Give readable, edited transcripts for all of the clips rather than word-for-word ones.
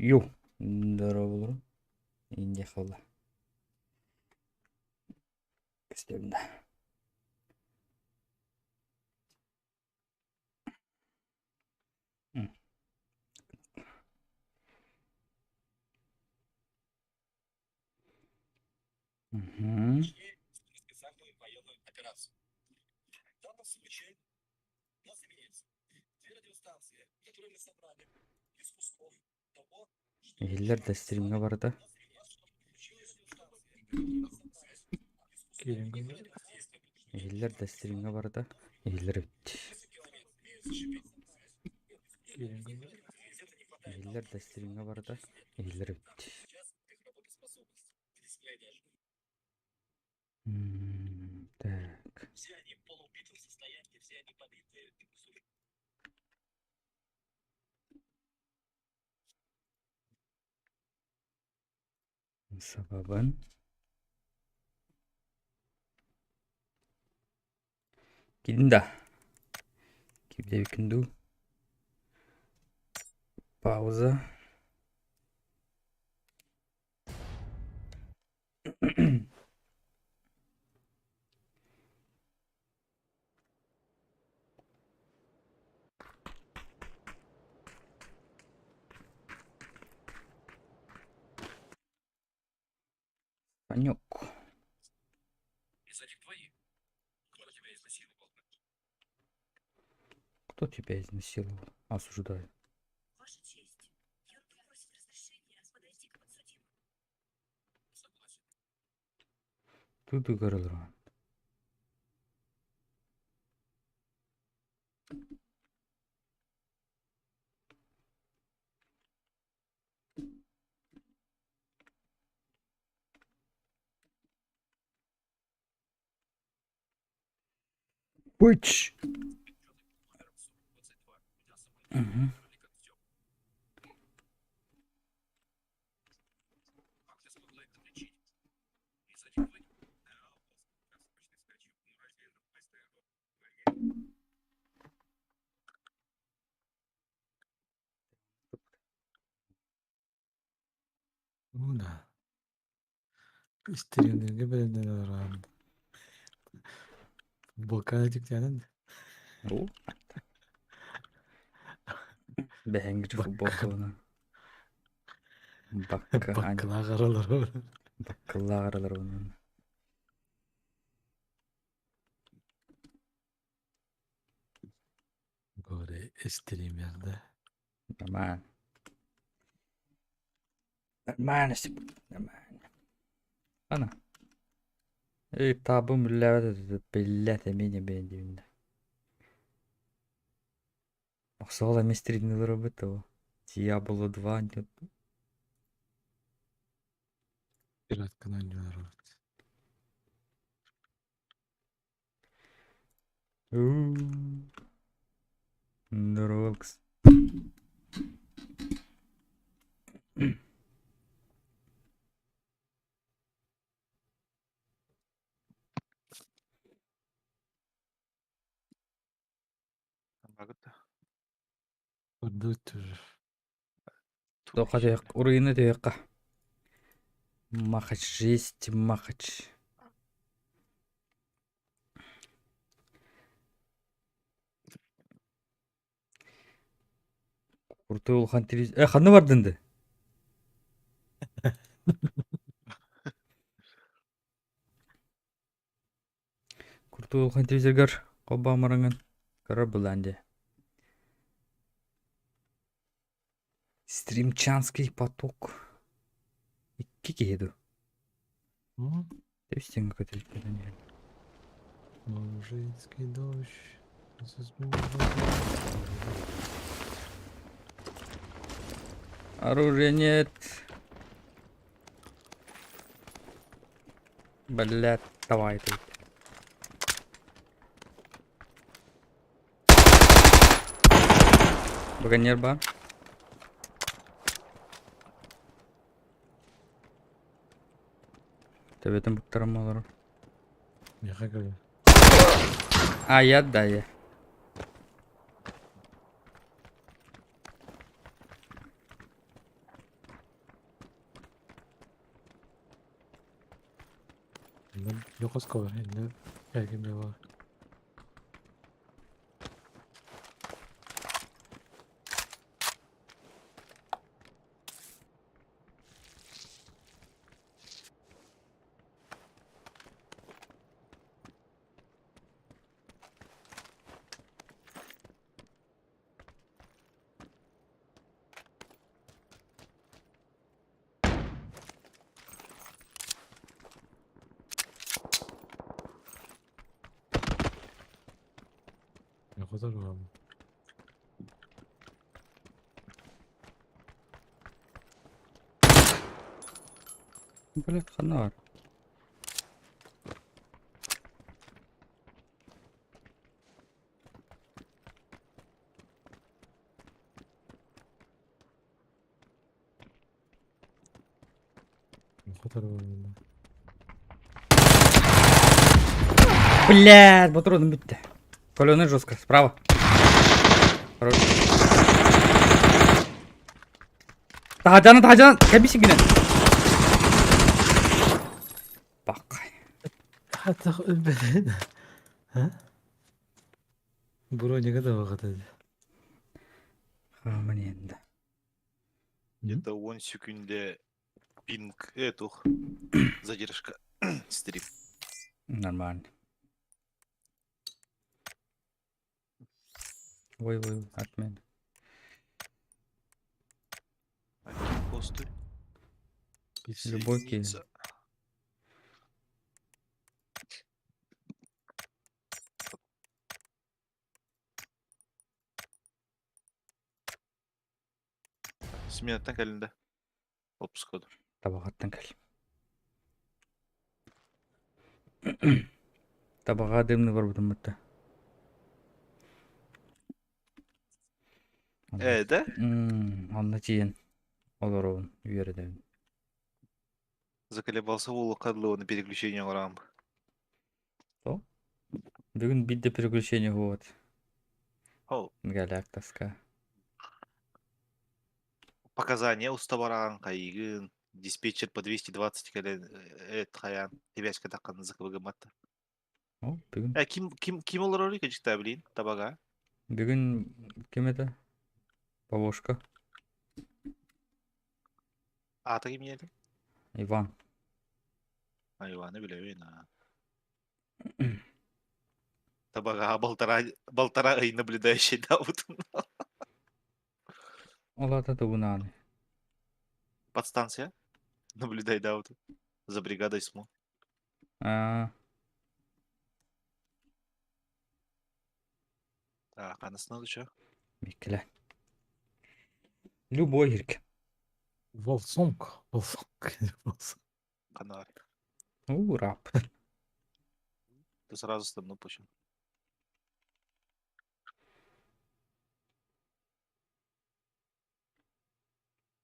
Ю, здорово, Индия Көстөбүн да. Мгм. Иһиллэр да стримҥэ барыта. Киирэн көрбүт. Иһиллэр да стримҥэ барыта. Иһиллэр эбит. Киирэн көрбүт. Иһиллэр да стримҥэ барыта. Иһиллэр эбит. Так. Сабабын. Кидин да. Кибдебикин дуу. Пауза. Санек. Кто тебя изнасиловал? Осуждаю. Тут ыгырылран. Быч! Угу. Ну да. Истириэннэргэ бэлэмнэнэн олорон Футболканы дьиктиэнэн Оо. Бэһэҥҥи футболкаланан. Бакка баккылаах аралары баккылаах араларынан. Горе стримерда. Нормально. Нормально нормально. Ана. Эй, табым үллээбэт биллээт эмиэ бэйэн диибин да. Охсуол эмиэ стримнилэр ылбыт оо. Diablo 2 Пиратканы оонньуулар эбит. Здорово, Багыта. Көрдүгүт уже. Тоха уруйуна түһүөххэ. Махач, жесть, махач. Куртуй улахан телевизор. Э, ханна бардын да? Куртуй улахан телевизоргар холбоомороҥҥун көрөр былаан дии. Стримчанский поток. Икки киһи дуу? Тэбистиҥ көтүлтэн иһэн. Мужицкий дождь. Оружия нет. Блядь, давай тут. Богонер бар. Төбөтүн буктарым олорор. Миэхэ кэлин. А, я да, я. Лёхоска бар, иннэ кэкимэ бар. Ne kadar var? Блядь, ханна бар. Блядь, патроны бүттү. Колены жестко, справа. Хорош. Таһаджаны, таһаджаны, кэбисигинэн. Баккай. Хатах өлбөтүн. А? Бронига да баҕата. Хааман иэнде. Где-то 10 секунде пинг этух. Задержка. Стрим. Нормально. Ой, ой, отмен. Один посты. Любой киһи. Соединиться. Сменаттан кэллин да? Отпускада. Табаҕаттан кэл. Табаҕа дымны барбытым бытта. Ээ, да? Онно тиийэн олоробун, үөрэтэбин. Заколебался улаханлы на переключение рам. Сол? Бүгүн биирдэ переключение вот. Ол Галяк тоска. Показания устабараан хайыгын, диспетчер по 220 кэлэн эт хайаан тибээскэ таххан закыбыгымматта. О, бүгүн. Э, ким ким ким олорор кэжикта билин табага? Бүгүн ким это? Павошка. Аата ким диэтиҥ? Иван. А, Иваны билэбин аа. Табагаҕа балтараа балтараа ый наблюдающий даабытын. Ол аата тугунааны? Подстанция. Наблюдай даабытын. За бригадой СМО. Аа, Так, анасына дуча. Миккеле. Любой ирк. Волсонг. Волсонг. Волсонг. Канар. У, рап. Ты сразу стану почему.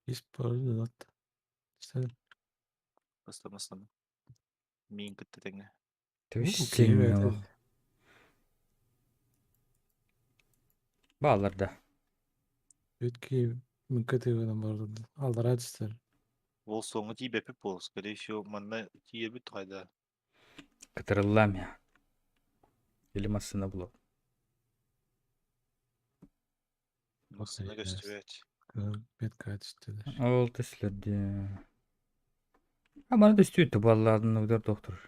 Использовать. Что? Бастамастан. Миин кытта тэҥҥэ. Түс Баалар да. Үтки мүмкөтүгүнэн барды. Аллара түстэр. Ол соңу тиийбэппит буол, скорее всего, манна тиийэбит хайда. Кытырыллам я. Или массына було. Массына көстүбэт. Метка түстүлэр. Ол түслерде. А мана түстүү балларын удар доктор.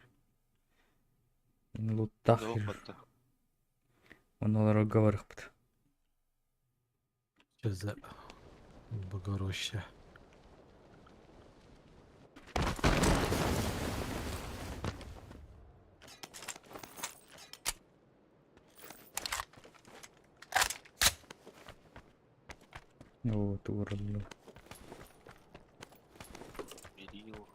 Луттах. Онолорго барыхпыт. Что за богороща? Оо, тууралла. Берил.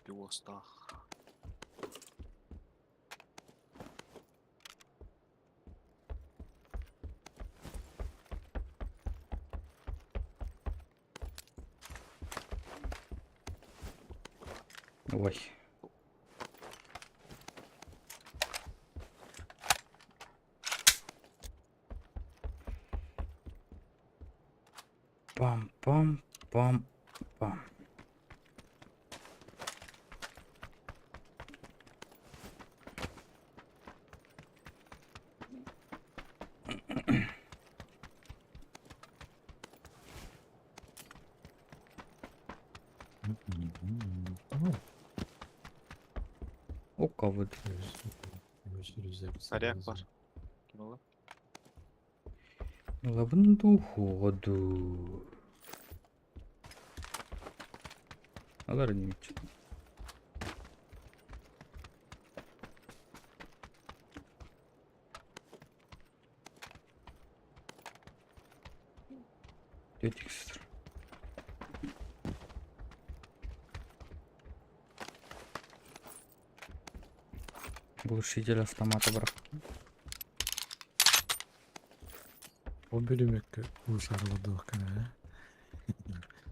Пиостах. Ой. Пам-пам-пам-пам. О, кого-то. Моряк бар. Ким ол? Лабын уходу. Алар не Тетикстр. Глушитель автомата брат. Ол бөлүмөккө уусарылардылык кына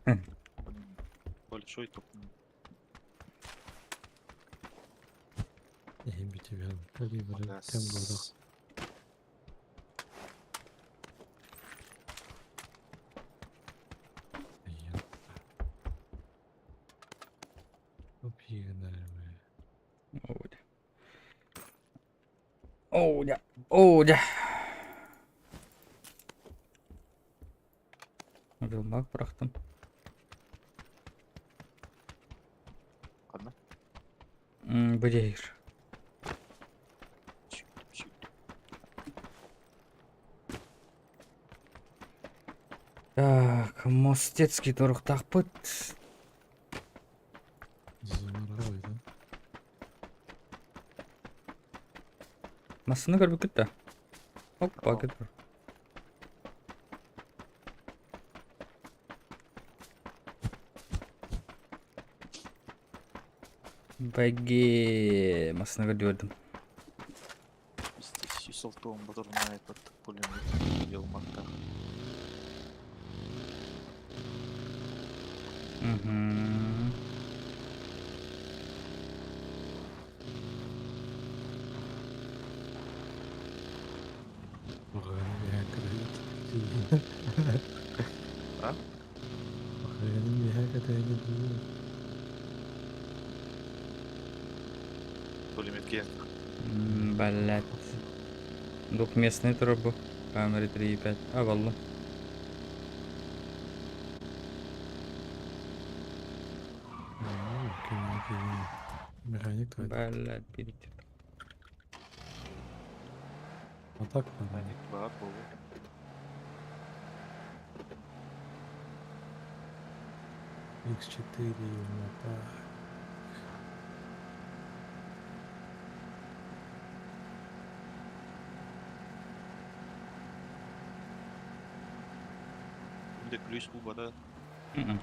э. Большой топ. Эһин бүтүбэн калибры тем бодох. Магаз. Оудя. Оудя. Оудя. Мак бырахтым. Ханна? Бдейр. Сүттүм, сүттүм. Так, Мостецкий туруктаахпыт. Зонара Массыына көрбүккүт да? Опа, кетер. Бәге массыына көрдүм. Здесь 106 батырмай под пулемет Велмакта. Угу. А? Пулеметке. Блять. Двухместный турбо. Камеры 3.5. А, валла. Механик твой. Блять, берите. А так Механик бар болу. X4 мота. Şimdi ключ бу бара. Мгм.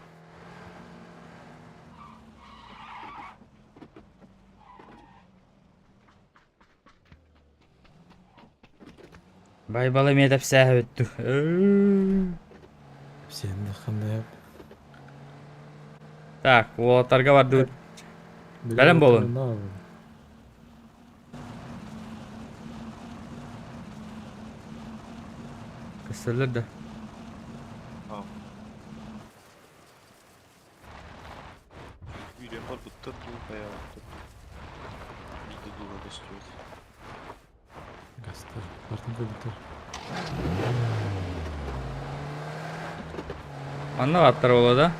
Байбала метап сәһөттү. Сен кандай Так, уолаттарга барды. Бэлэм буолун. Көстөллөр да. Үйден бар бұттыр ду баяғы. Биді дуға көстүрөт. Гастар, бартын көбүтөр. Анна аттар бола да.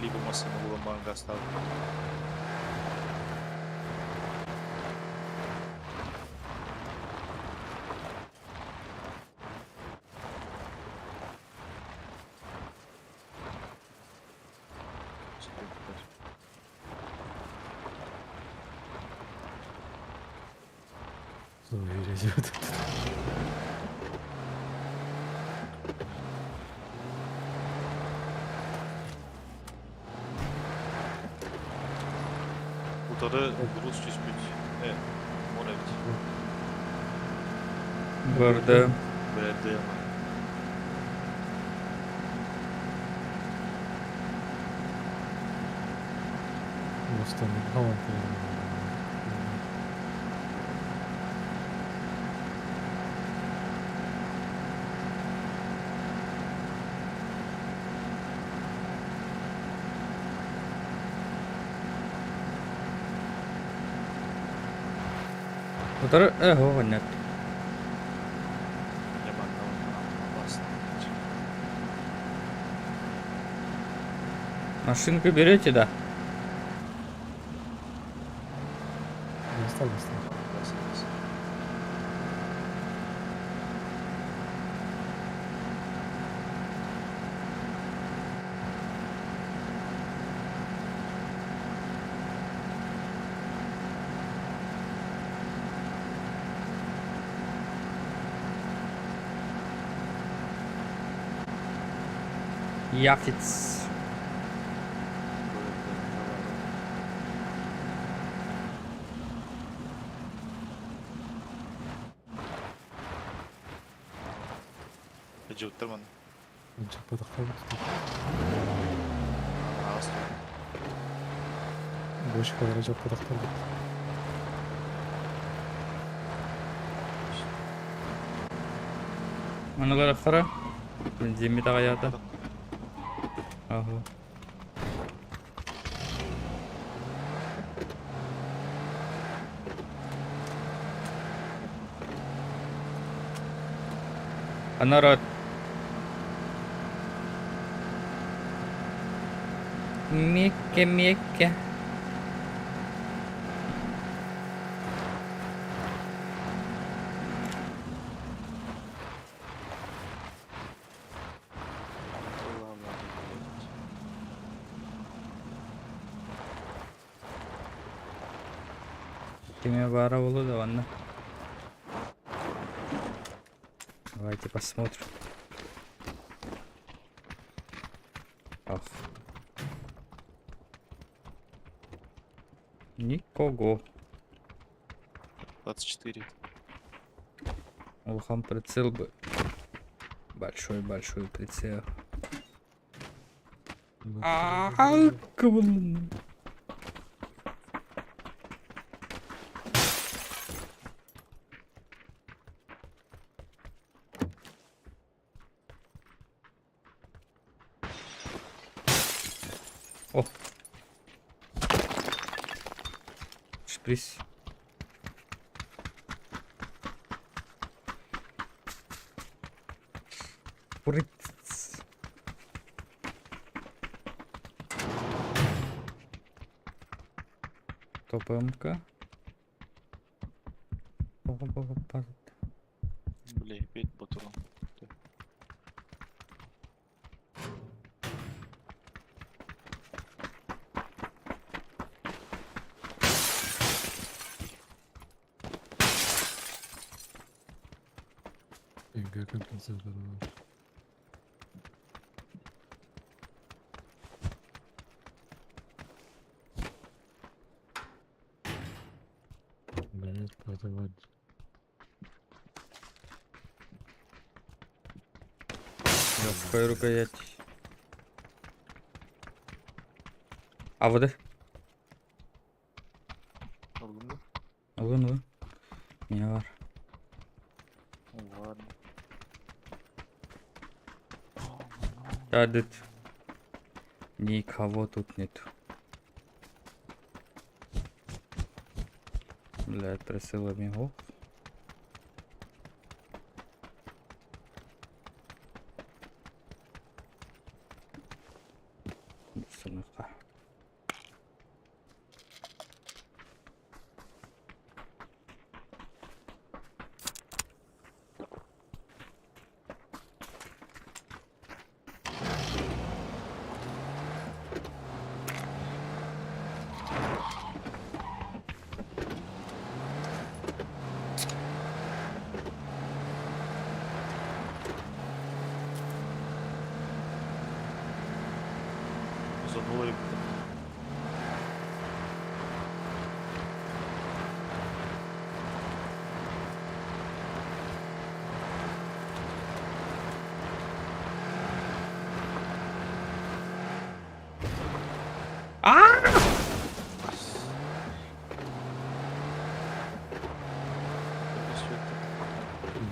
Либо массаны буламан гастал. Зона үйрөжөт. Утары Rus түспүт. Э, он эбит. Көрдүм. Берди ama. Мостон хаман. Утары э һуох нет. Дьэ манна баста. Машинку берете, да? Достал, достал. Яфиц. Дьуттар манна. Дьаппатахтар Аас. Бочкалара дьаппатахтар Аналарахтара. Бензиммит аҕыйаата. Аһа. Анарат. Мекке, мекке. Кимэ баара буолуо да манна. Давайте посмотрим. Ах. Никого. 24. Улахан прицел бы. Большой-большой прицел. Аа, кыбылын. О. Шприц. Шприц. Топ МК. Бля, опять патрон. Gar kein Platz var. Блять, продавать. Легкая рукоять. А вот Ыллым да? Ылын ылын. Не бар. Ладно. Да, Никого тут нет. Блядь, прицела мигов. Сыныка. Забыли. А!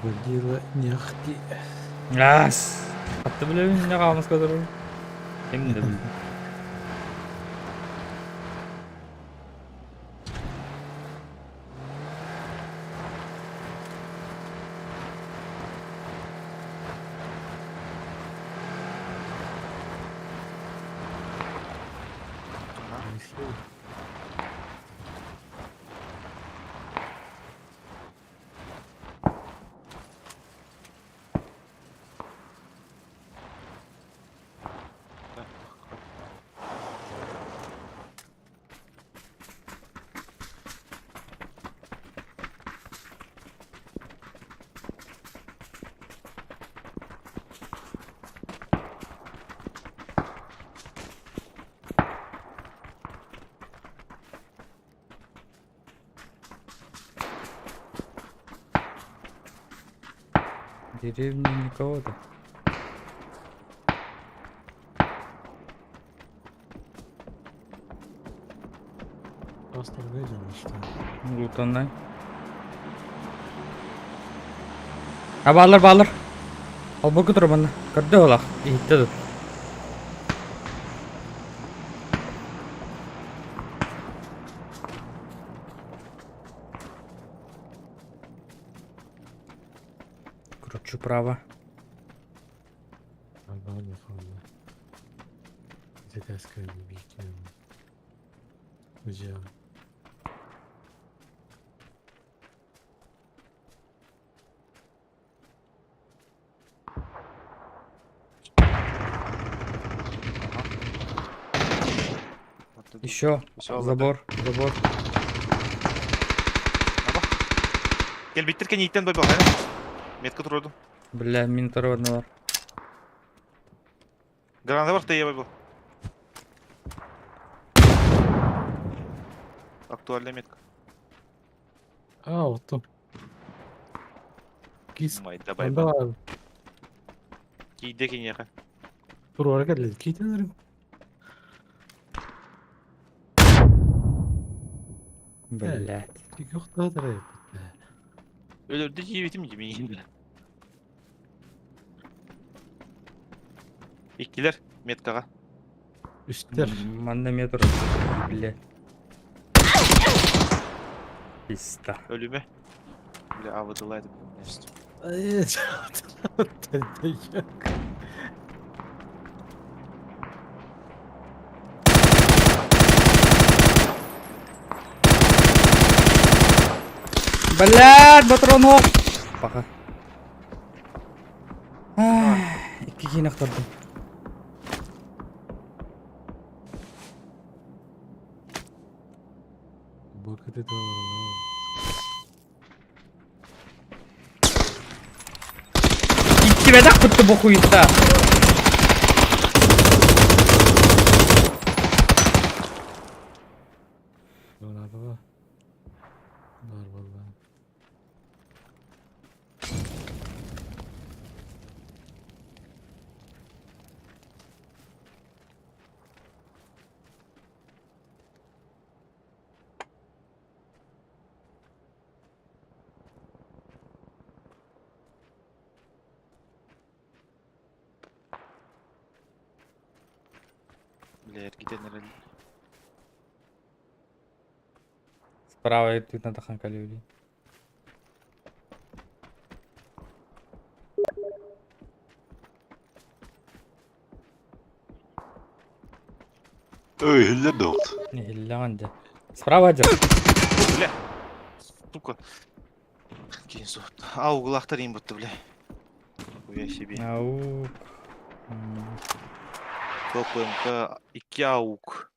Водила не ахти. Ас! Атты билебин не хаамыс кадыр. Ким да билбэт. Пошел. Деревня никого-то. Просто выйдем, что? Лутанай. А баалар баалар. Холборго турар манна. Көрдө олах. Иһиттэ тут. Кручу право. Нормально, форма. Где-то бить. Где? Еще Всё, забор, забор. Кэлбиттэр кэнниттэн бойбох Метка турдум. Бля, минтар одного. Граната бар тыя бойбох. Актуальная метка. А, вот там. Кис. Май, давай. Анда Кийде кинеха. туруора кэллэ. Кийтен Блять. Юхтаатара. Өлөрдү жиебитим жемейін. Иккилер меткаға. Үстер. Манна метр. Бля. Пизда. Өлүмө. Бля, авыдылайды. Блядь, патрон оп. Пока. Икки киһини охтордум. Бакыт это Икки бедах кутtu бу хуйта. Надо. Нормально. Бля, эргитен эрэл. Справа тут надо ханкалюли. Ой, hüller de oldu. Не, Иллянде. Справа один. Бля. Сука. Кейін соқты. Ау, құлақтар ең бұтты, бля. Хуя себе. Аук. Топ МК 2 аук.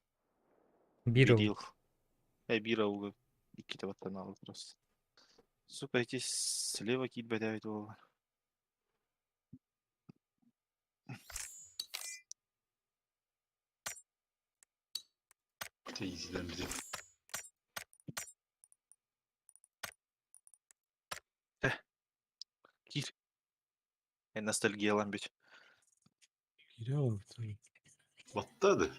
Бирл. Бирил. Бир аугы. Икки табаттан алды просто. Сука, эти слева кит бәдәвит ол. Teyzeden bize. Кир. Ностальгиялан бит. Кирилл. Battı hadi.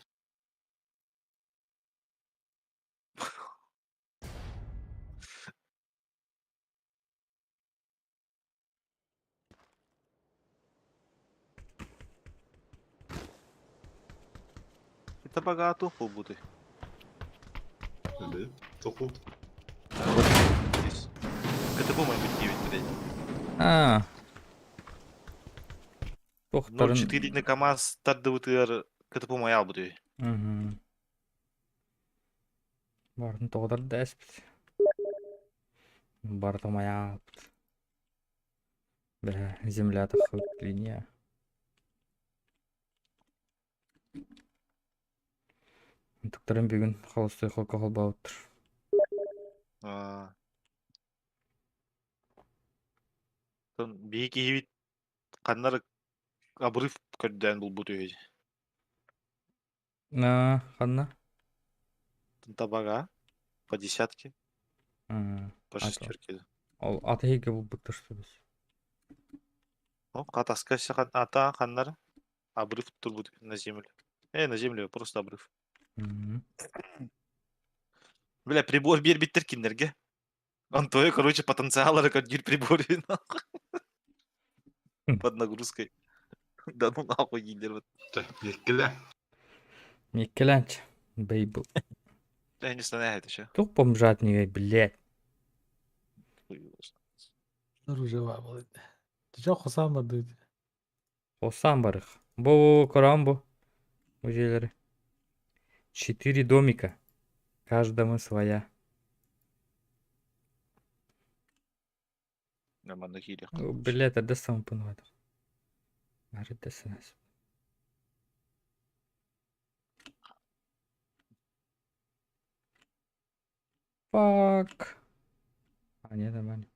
Это богато побуды. Öyle. Topu. Здесь. КТБ может быть 9, блядь. А. Тохторун. 0,4 на КамАЗ, тардыбытыгар КТП моя буду. Мгм. Барын тоҕо да эспит. Барыта майааппыт. Бля, земля тахсыбыт линия. Ынтыктарын бүгүн холостой холка холбообуттар. Аа. Оттон биһи киһибит ханна эрэ обрыв көрдөөн булбут үһү. Аа, ханна? Табага по десятке, М, по а то. шестерке. Ол аты иһигэ булбуттар что ли? О, хатаска ата ханнар обрыв турбут на землю. На землю просто обрыв. Мгм. Бля, прибор биэрбиттэр кинилэргэ. Онтуой, короче, потенциал көрдүүр прибор нахуй. Под нагрузкой. Да ну нахуй дииллэр вот. Меккеле. Микеланч. Бейбл. Я не знаю, это еще. Туох бомжатнигай, блядь. Оружие баар Дьэ хосаан бардыбыт. Хосаан барых. Бу көрөм бу. Бу дьиэлэри. Четыре домика. Каждому своя. Манна киириэх. Блядь, эрдэ сампыныбатах. Эрдэ сэнэс. Fuck. А, нет, нормально.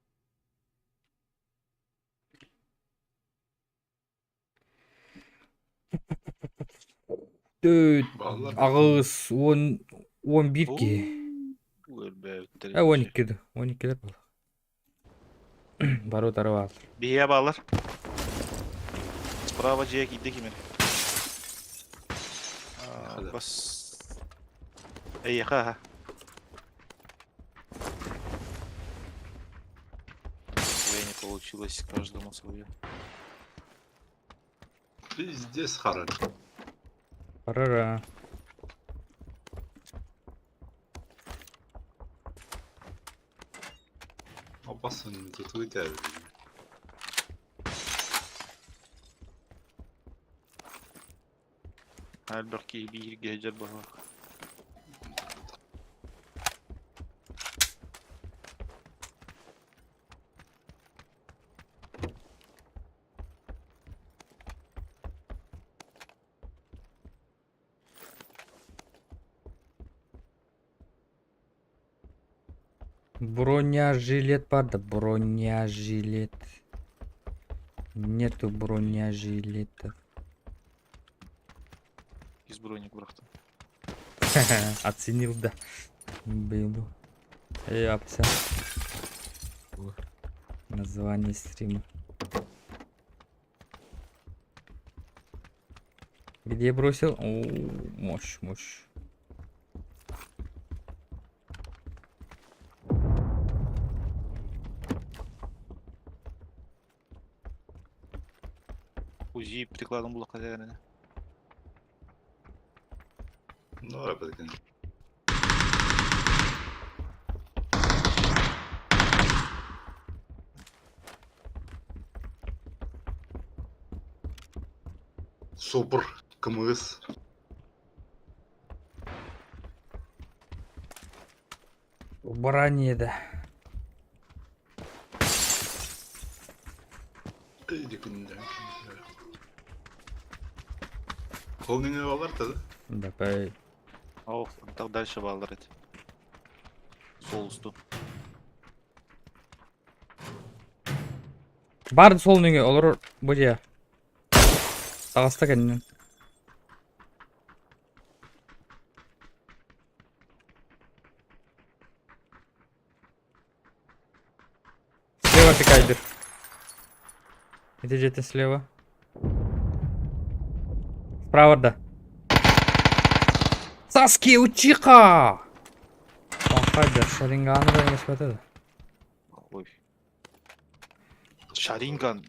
Төрт, Баллар. аҕыс, уон, уон биир киһи. Өлбөттөр. Э, 12 ду. 12-лер буолла. Бары утары бааллар. Биһиэ бааллар. Справа дьиэ киирдэ ким эрэ. Хада. Бас. Эйиэхэ аха. Своё не получилось, каждому свое. Пиздец харар. Барара. Опасын тутуйта. Элбэх киһи бииргэ сылдьар быһыылаах. Бронежилет бар да, бронежилет. Нету бронежилетов. Из броник бырахтым. Оценил, да. Был. Эй, апся. Название стрима. Где бросил? О, мощь, мощь. УЗИ прикладом булуохха этэ. Ну, рабыдыгын. Сопр, КМС. Убрание, да. Иди күндә. Холдинг алар да. Да, пай. Ох, так дальше бааллар этэ. Сол устун. Бар сол нөҥүө олорор бу дьиэ. Таҕыста кэннинэн. Слева пикайдер. Ити дьиэтин слева. Справа да. Саски Учиха! Хайда, Шаринганы да емес да. Ой. Шаринган.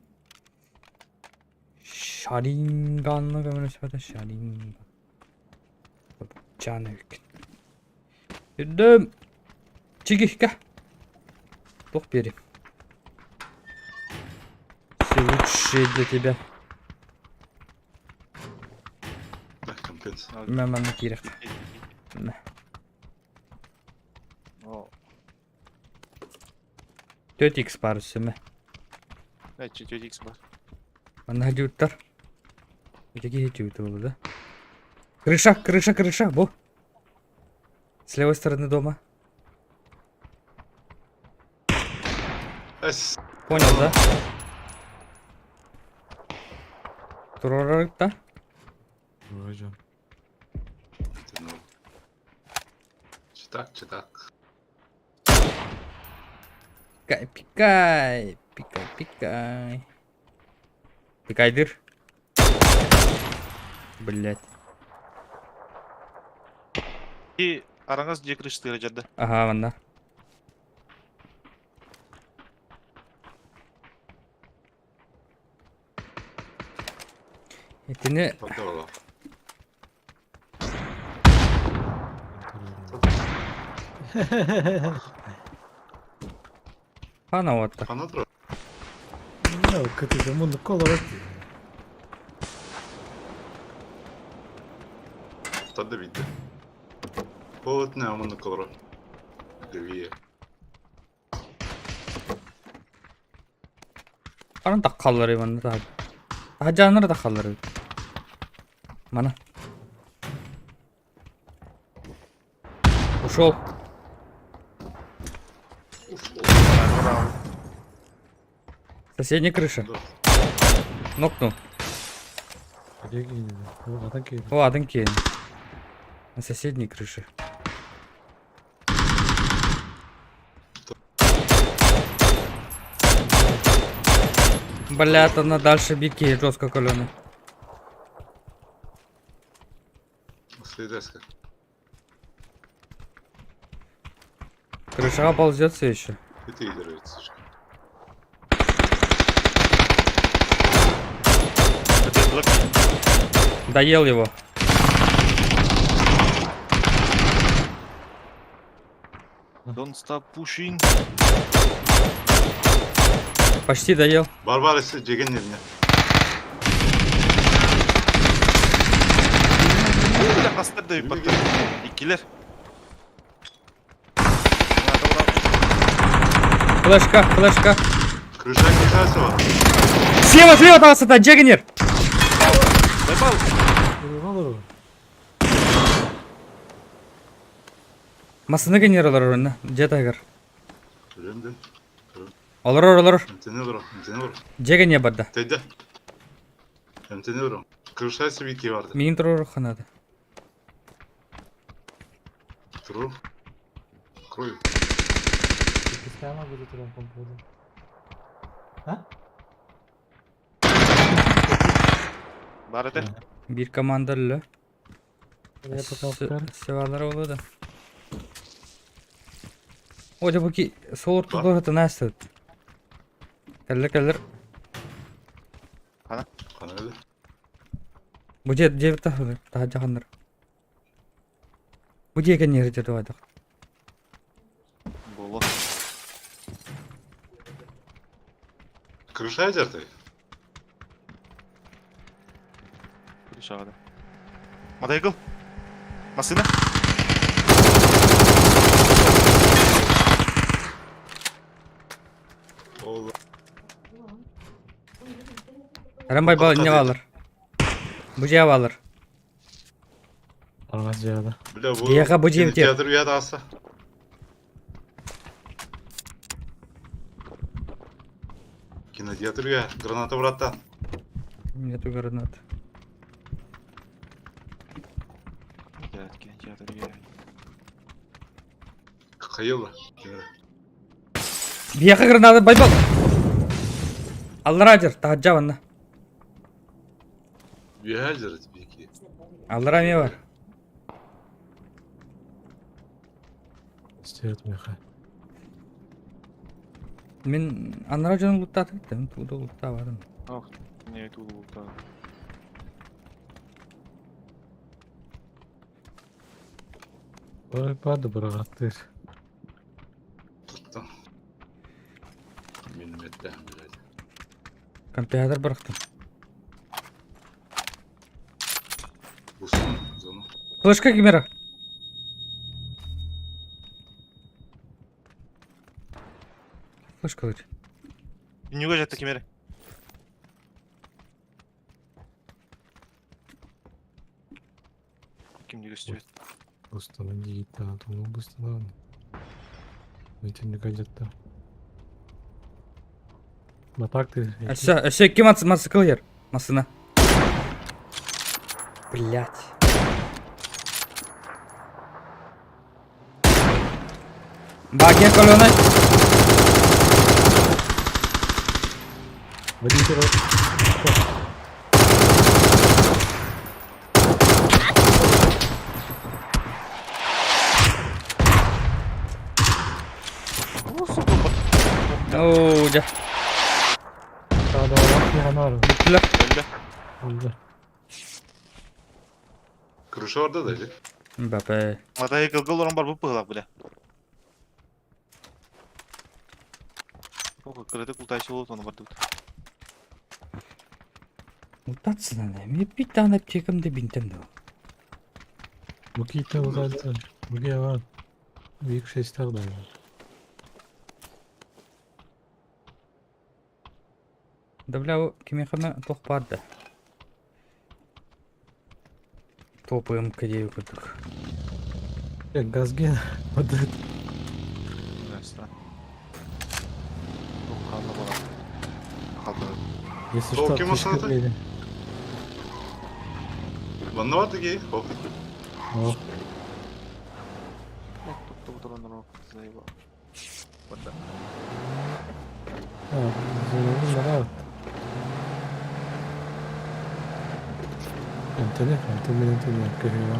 Шаринганны көмөлөспөтө Шаринган. Чаны эбиккин. Үрдүм. Чигихка. Туох биэрим. Все лучшее для тебя. Да, компенс. Мэ манна киирэх. Мэ. 4 x бар үсүмэ. Эчи 4 x бар. Манна дьууттар. Ити киһи дьуута буолла да. Крыша, крыша, крыша, бу. С левой стороны дома. Эс. Понял, да? Турарар да? Hocam. Читак, читак. Пикай, пикай, пикай, пикай. Пикайдыр. Блять. И араҥас дьиэ крыштыыра дьарда. Ага, манна. Итини Хана уотта. Хана турар. Кытыга муннукка олорор дии. Тады бийде. Ол этинэ муннукка олорор. Две. Ханан таххалларый манна таһа. Таһадьааннара таххалларый. Мана. Ушел. Соседняя крыша. Нокнул. О, атын киин. На соседней крыше. Блядь, она дальше бики жестко каленый. Следеска. Крыша ползет все еще. И ты играешь. Доел его. Don't stop pushing. Почти доел. Барбар дьиэгин иннэ. Бля, хастар да ыппаттар. Иккилэр. Флешка, флешка. Крыша крыша Слева, слева там это Джегенер. Байбал. Массыны генералар орунна. Дьэ тагар. Олорор, олорор. Дьиэгенер барда. Тэйдэ. Эмтэнэ Крыша сибики барды. Миин турор ханады. Туру. Крой. Иккистээн будет туран помпуду. А? Бар этэ. Биир команда өллө. Я пока Севалар олу да. О, дьэ бу ки сол ортолор ытына сыт. Кэллэр кэллэр. Хана Бу дьиэ дьиэ таһыгар таһырдьа ханнар. Бу дьиэ кэннигэр дьэ туһайдах. Боло. Крыша дьартай. Крышаҕа да. Мотоцикл. Массыына. Ол Аран байбал инне баалар. Бу дьиэ баалар. Арҕас дьиэҕэ Бля бу Дьиэҕэ бу дьиэм тиэр. Театр үйэ тааса. Кинотеатр үйэ. Граната братан. Нету гранат. Кинотеатр үйэ. Хайыла. Биэхэ граната байбал. Аллара дьэр, таһырдьа манна. Үйэ дьэр бики. Аллара эмиэ бар. Стюарт миэхэ. Мин анараа дьону луттаатым да, мин тугу да луттаабатым. Не тугу луттаа. Ой, пады быраҕаттыыр. Туттан. Минометтээх блядь. Компьютер бырахтым. Бусун зону. Флешка кимера. Флешкалыр. Ньуга жатта кимери. Кимди көстүбэт. Бустанан дигиттэн тулун бустанан. Итинник жатта. Батак ты. Өссө, өссө икки мотоцикл ер. Массына. Блять. Багия колонна. Водитель. Оо, дьэ. Бүттүлэр. Өлдө. Крыша orada da или? Мбаппе. Мотоциклга олорон бар бу быһылаах бile. Кырыты култайшы болот оны бардыбыт. Мутациядан эми бит даҕаны аптекам да бинтем да. Букита узальца. Бугиаван. Вик шестер даже. Да бля, кимиэхэ туох баар да. Топаем кадею курдук. Газген. Вот это. Если что, Толки аптечка масата? влезет. Манна бар дигей. Хоп. О, а, зона Антони, Антони, Антони, көһүө.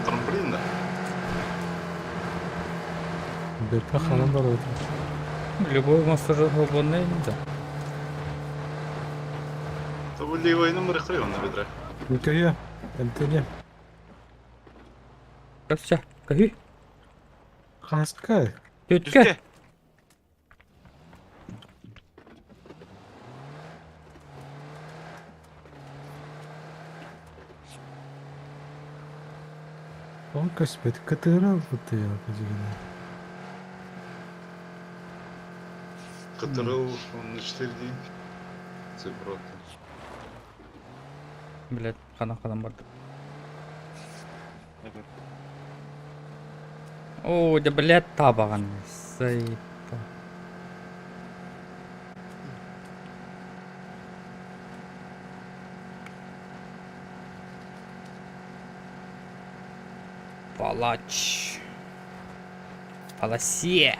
Трамплин да. Бэркэ хаlan барбыт. Любой монстр свободный, да. Тобу левый мырыхтыр онна бедре. Көһүө, Антони. Все, көһүй. Хаска. Түткэ. Он көспөт кытыра бутты я көжүгүнө. Кытырыл он на 4 день. Цифроты. Блядь, хана-ханан барды. О, да блядь, табаган. Заебал. Палач. Паласе.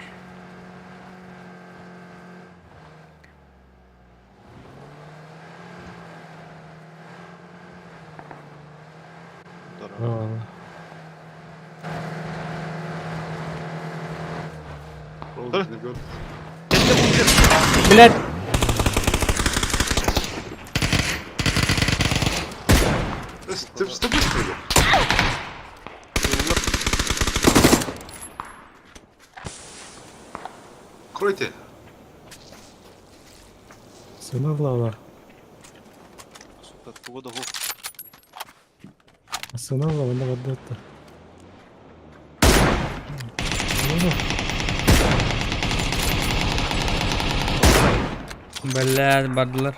Блядь. Ты что быстро? Кройте. Сына влава. Сука, туга да Сына влава на вадатта. Блядь, бардылар.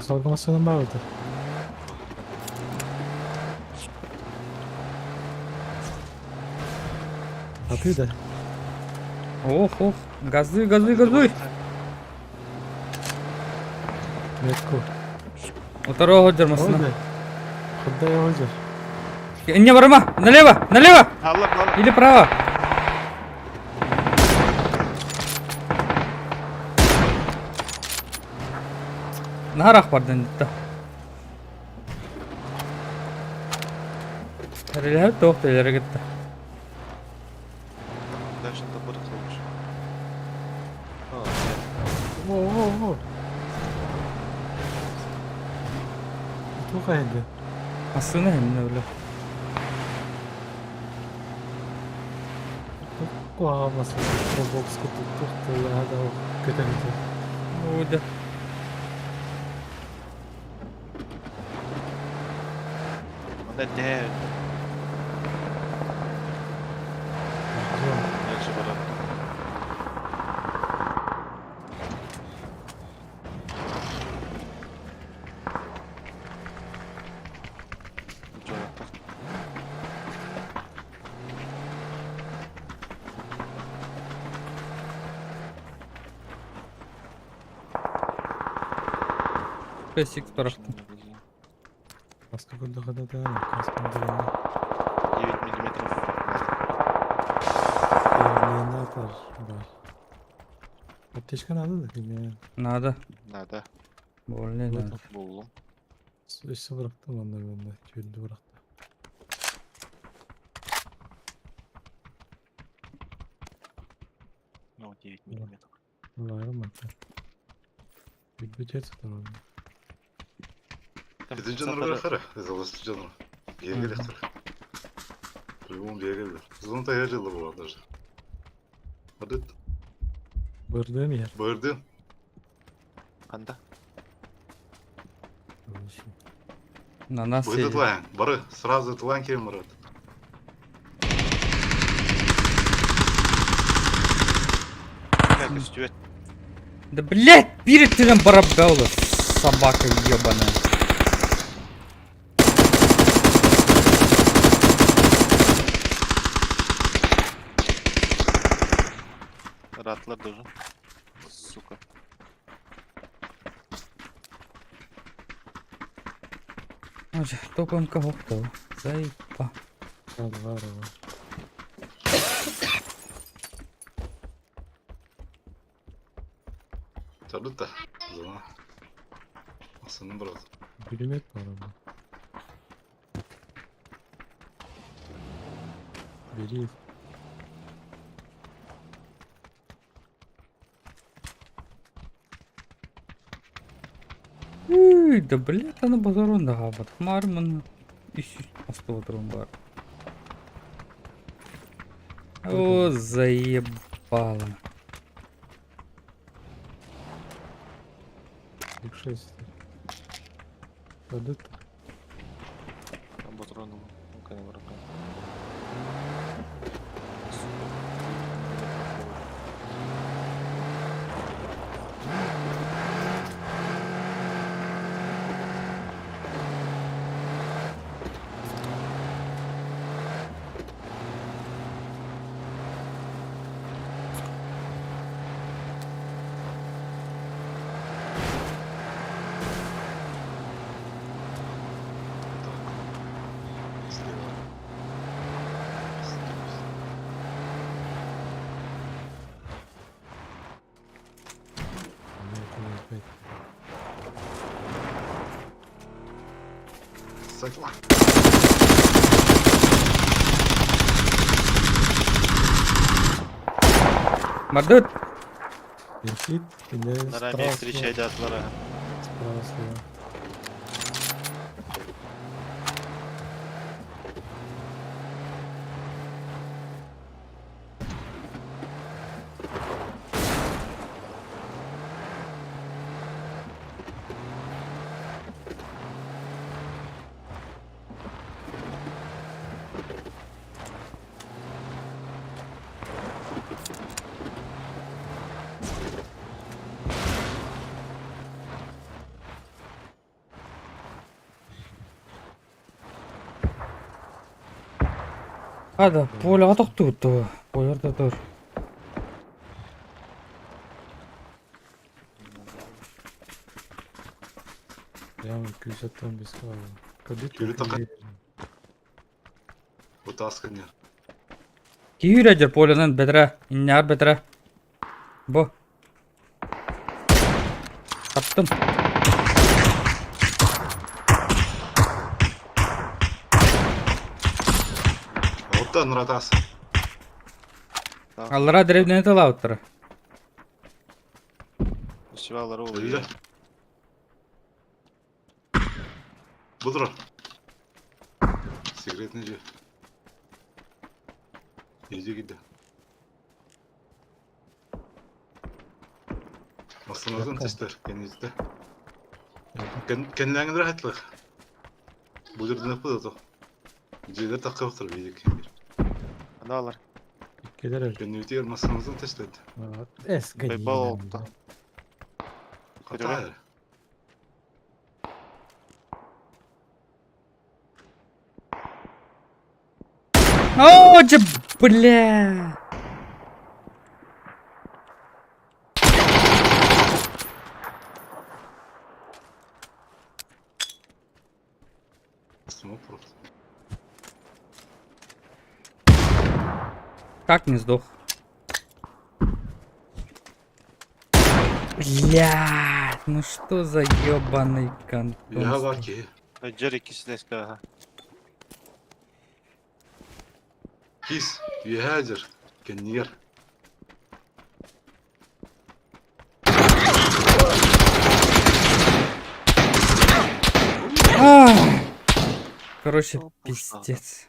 Салгама сына барды. А ты да? Ох, ох, газуй, газуй, газуй. Метку. Второго дермасына. Куда я озер? Не, барма, налево, налево! Или право? Нарах бардын да. Релер тоқ телері кетті. Дальше топор лучше. О, о, о. Туха енді. Асыны эмне бля. Куамасы Roblox куту тухты ада көтөрдү. Уда. Манна эрдэһэ. Ждем. Дальше баран. Дьоно. Песик барахтым. Маска көрдөхө да каскам да. 9 миллиметров. Гранатор бар. Аптечка надо да или Надо. Надо. Больно Вот надо. Буллум. Өссө бырахтым онно менде түйүлдү бырахты. Ну, 9 миллиметров. Лайрым атты. Бүт сатар онно. Там Bizim фиксаторы- canları bırakır. Залазlı canları. Bir yere gelir. По-любому bir yere gelir. Зона та yer bu даже. Hadi Бырдым ер. bağırdı. Канда? На нас Быйды едет. тлан. Бары сразу тлан келем Мурат. Бля, көстүбэт. Да блять, перед твоим барабгаула, собака ебаная. Ратлар должен. Сука. Топом кого-то. Заебал. Бар бар бар. Tabii da. Зона. Aslanım брат. Пулемет бар онно. Бери. Үй, да блять, аны базарон да габат. Марман. Ищу астутрум бар. О, заебало. Их шесть. Падет. Там патроны. Ну-ка, не врага. Сука. Так. Слева. Слева. Нет, Сакла. Мардут! Висит или На раме встречай атлара. Справа слева. Hadi, поляға тоқту. Поярда тұр. Прямо 275 калды. Кадет. Күлі тақа. Утасканер. Күйрәдер полянан бәдірә, иннәр бәдірә. Бу. Таптым. Оттан Нуратас. Аллара деревнені талауттыр. Усевалар ол. Öyle. Budur. Sigaret nece? İyice gitti. Aslında testler kendinizde. Kendilerine rahatlık. Bu tür ne yapıyor? Дьиэлэр таххыбыттар биир кэмигэр. Аналар. Иккилэр өлдө. Кэннибитигэр массыынабытын тэстэдэ. Эс Байбал гадина. олта. Хата эрэ. О, дьэ, бля! Смог просто. Как не сдох? Бля, ну что за ебаный Үөһэ баар контон? киһи. Дьэр иккис ага. Кис. Үөһэ дьэр. Кэннигэр. Короче, О, пушка. пиздец.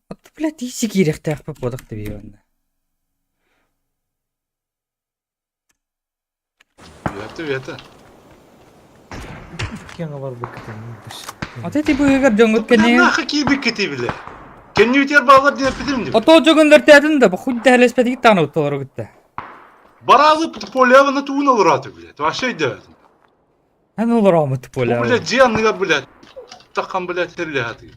Вот, блядь, иси киириэхтээх буолах дии Үөһэттэ үөһэттэ. Киэҥ бар буккытын. Вот эти быыгар дьоҥҥут кэннигэр Нахуй киирбиккитий бile. Кэннибитигэр бааллар диэн эппитим дии. Ото дьоҥҥун да хуй дэһэлэспэтигит даҕаны оттолору кытта. Бараалы поляваны туун олорааты блядь. Вообще өйдөөтүм. Эн олороомут Бу поле. блядь дьиэ анныгар блядь. Таххан блядь сэрилэһэти.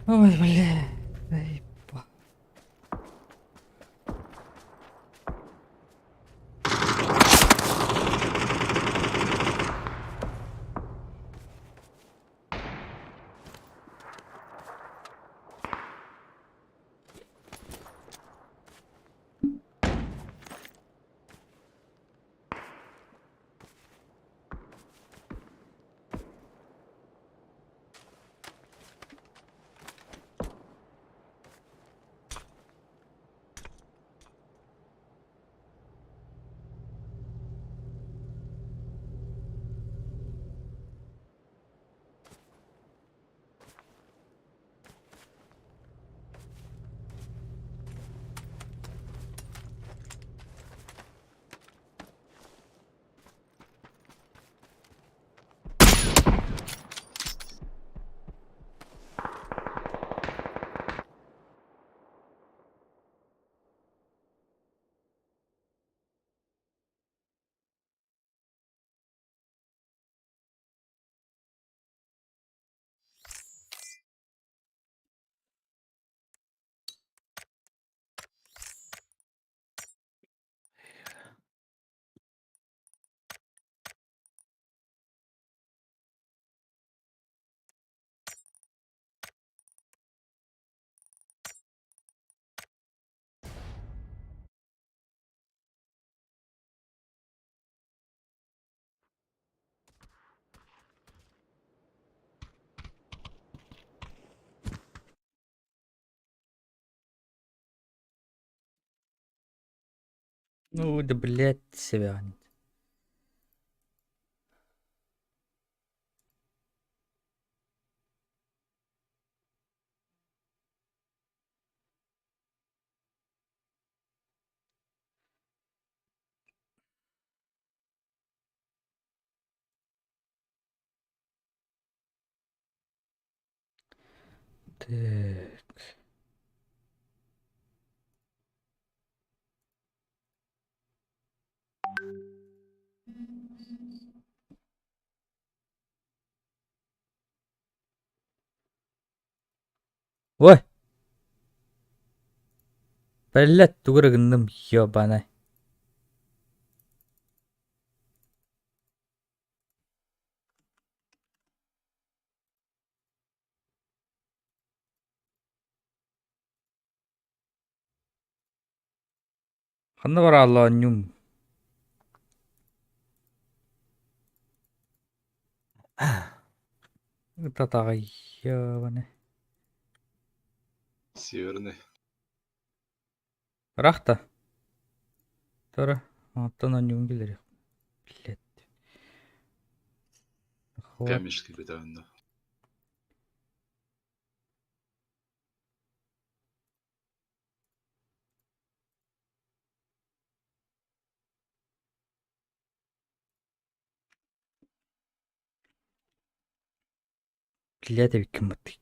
Ой, бля. Эй, ба. Ну, да, блядь, себя. Так. Ой! Блядь, тугу эрэ гынным, ёбаный. Ханна бараалла оонньуум? Татаҕай, ёбаный. Северный. Ыраах да. Тура, оттон оонньуум кэлэр. Блядь. Хват. Камешки көтөөннө. Билээт эбиккин баттык.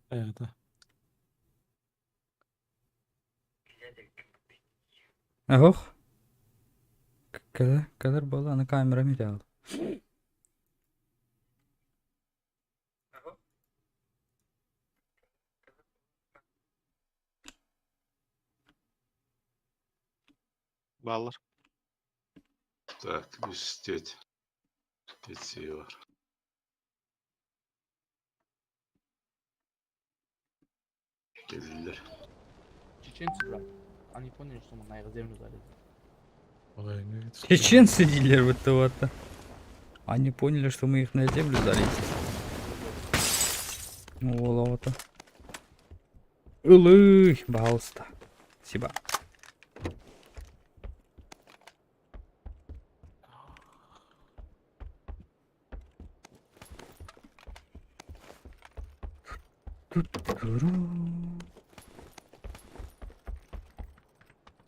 Хайата. Оһох. Кэлэр, кэлэр буолла, аны камерам итэ Бааллар. Так, үстүөт. Петсия бар. Кэллилэр. Чеченцы, брат. Они поняли, что мы на их землю залезли. Чеченцы дииллэр будто вот. Они поняли, что мы их на землю залезли. Уоловато. Ылый, пожалуйста. Спасибо.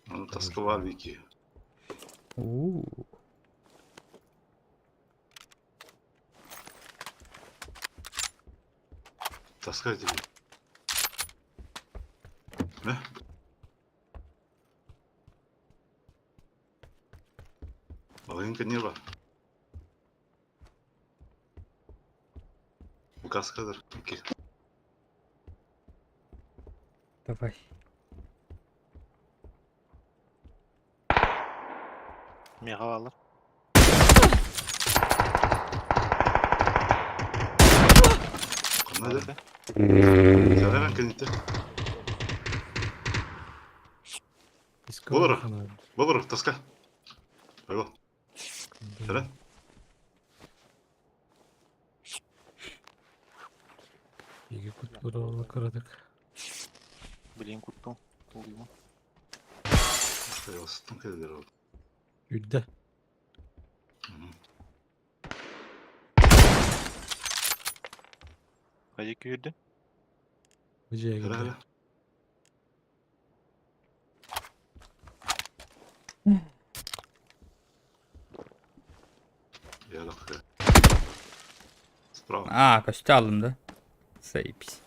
Ону таскалаа Вики. У. Таскай тебе. Мэ? Половинка неба. Каскадер. Окей. Давай. Меха бааллар. Ханна да? Сараран кэнниттэн. Болор. Болор, таска. Айго. Сара. Иги кутуролла кыратык. Блин, куттум. Улуйма. Сыттым кэлэр ол. Үрдэ. Хайа күүрдү? Бу дьиэгэ Сара, сара. Я лох. Справа. А, көстө алым да. Заебись.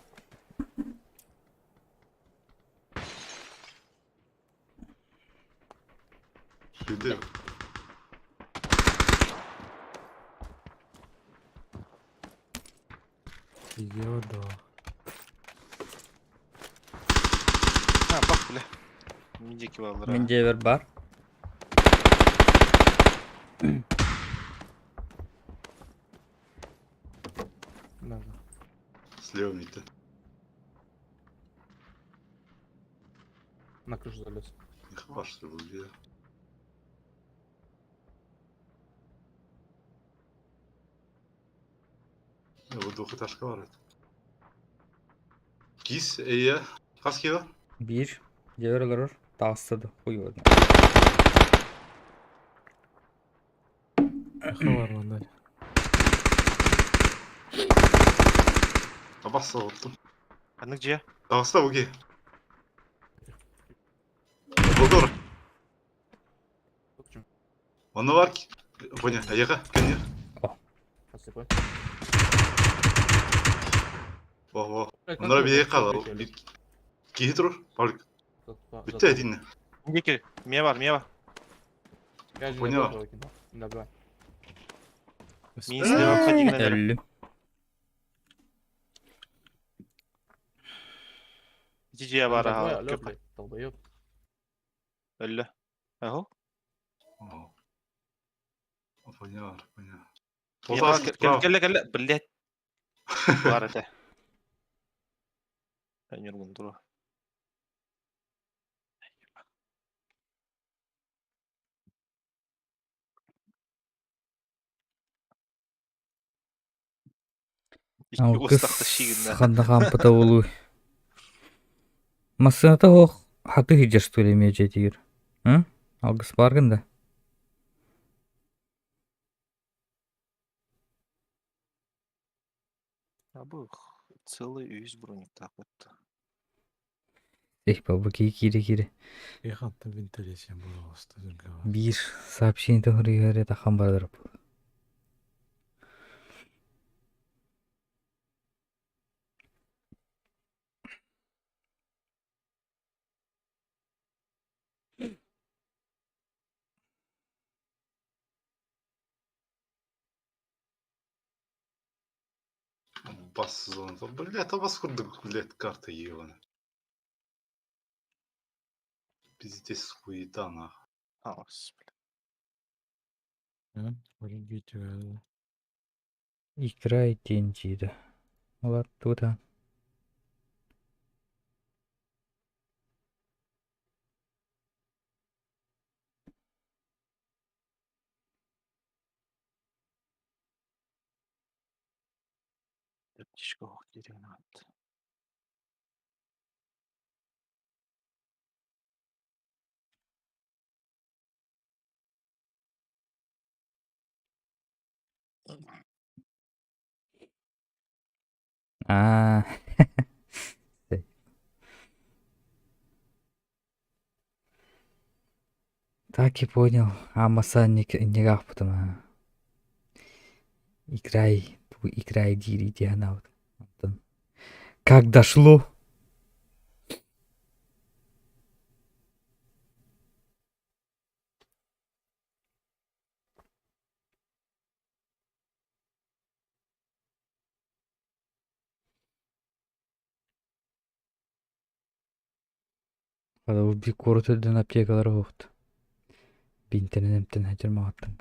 Үрдэ. Иги барда. Ha bak bile. Mideki бааллар. Мин дьиэбэр бар. Да, да. Слева мидте. На крышу залез. Не хваш, что ли, где? Я вот двухэтажка бар это. Кис, эйя. Хас киба? Биир. Дьиэбэр олорор. Таҕыста да хуй его знает. Хабар манна. Табасса оттум. Ханнык дьиэ? Таҕыста буги. Бугор. Онно бар ки. Поня, аяга, кенер. Слепой. Во, во. Оннора биһиги хаалар. Киһи турар. Павлик. Бүттэ этиннэ. Мидеки. Мия бар, мия бар. Поняла. Добра. Мин слева обходи гынан Өллүм. Ити дьиэ бар аха. Алло, блядь, долбоёб. Өллө. Аһо. О. Поняла, поняла. Мия бар, кэл кэллэ кэллэ. Блядь. Бар этэ. Ньургун тура. Икки Алгыс уостахта шигиннэ. ханна хаампыта буолуй. Массыыната суох хаты сылдьар что ли эмиэ дьиэтигэр? Ы? Алгыс бааргын да? Абы целый үс брониктаах бытта. Эх, баба киһи киирэ-киирэ Хантан вентиляция буолуоста биир сообщение хоруйар тахан барар. Бас зоната. Блядь, а вас курдук, блядь, карта ебаная. Пиздец хуета нахуй. А, господи. Играй диэн Олар тута. Аптечка ох, гранат. Аа. Так и понял. Амаса никак потом. Играй, играй дири диана. Как дошло? Бу куорат үрдүнэн аптекалар оһохт. Биинтэнэн эмтэн сылдьар маҕаттан.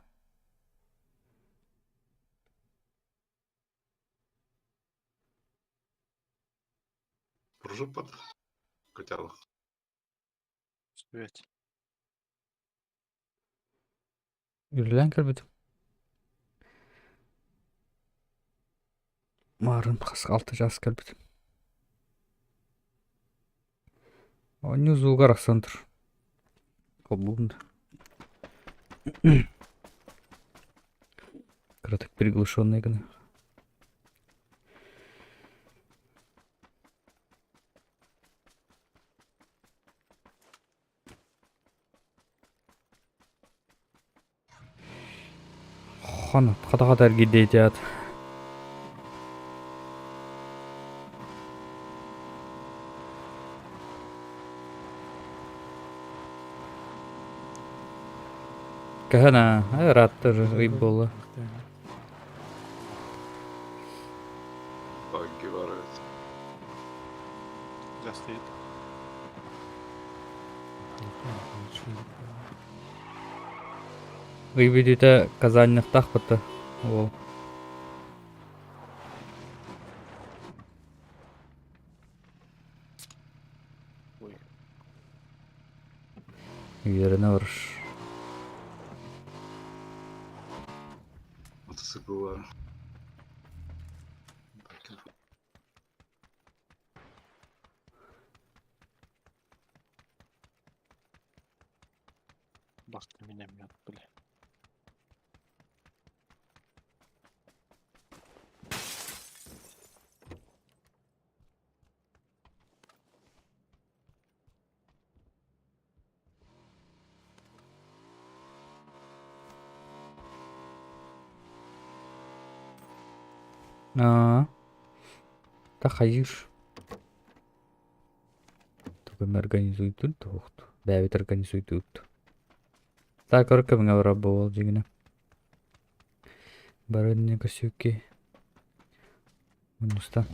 Пружок под котялах. Успеть. Үлэлээн кэлбитим. Маарын хас алта чаас кэлбитим. Оонньуу звуга арахсан тур. Холбуум да. Кыратык приглушенный гына. Хон хата-хата эргийдиэтиат. Кыһын ырааттар ый буолла. Багги бар эбит. Да, стоит. Ый бүтүүтэ Казанньыктаахпыт уол. Ой. Үөрэнэ олорор. Мотоцикл бар. Басты миномет, бля. Аа. Тахайыр. Тугу организуйтун туохт. Бэйэбит организуйдуут. Так көркөмҥө барар буол дьиҥинэ. Бары көсүүкки мунньуста.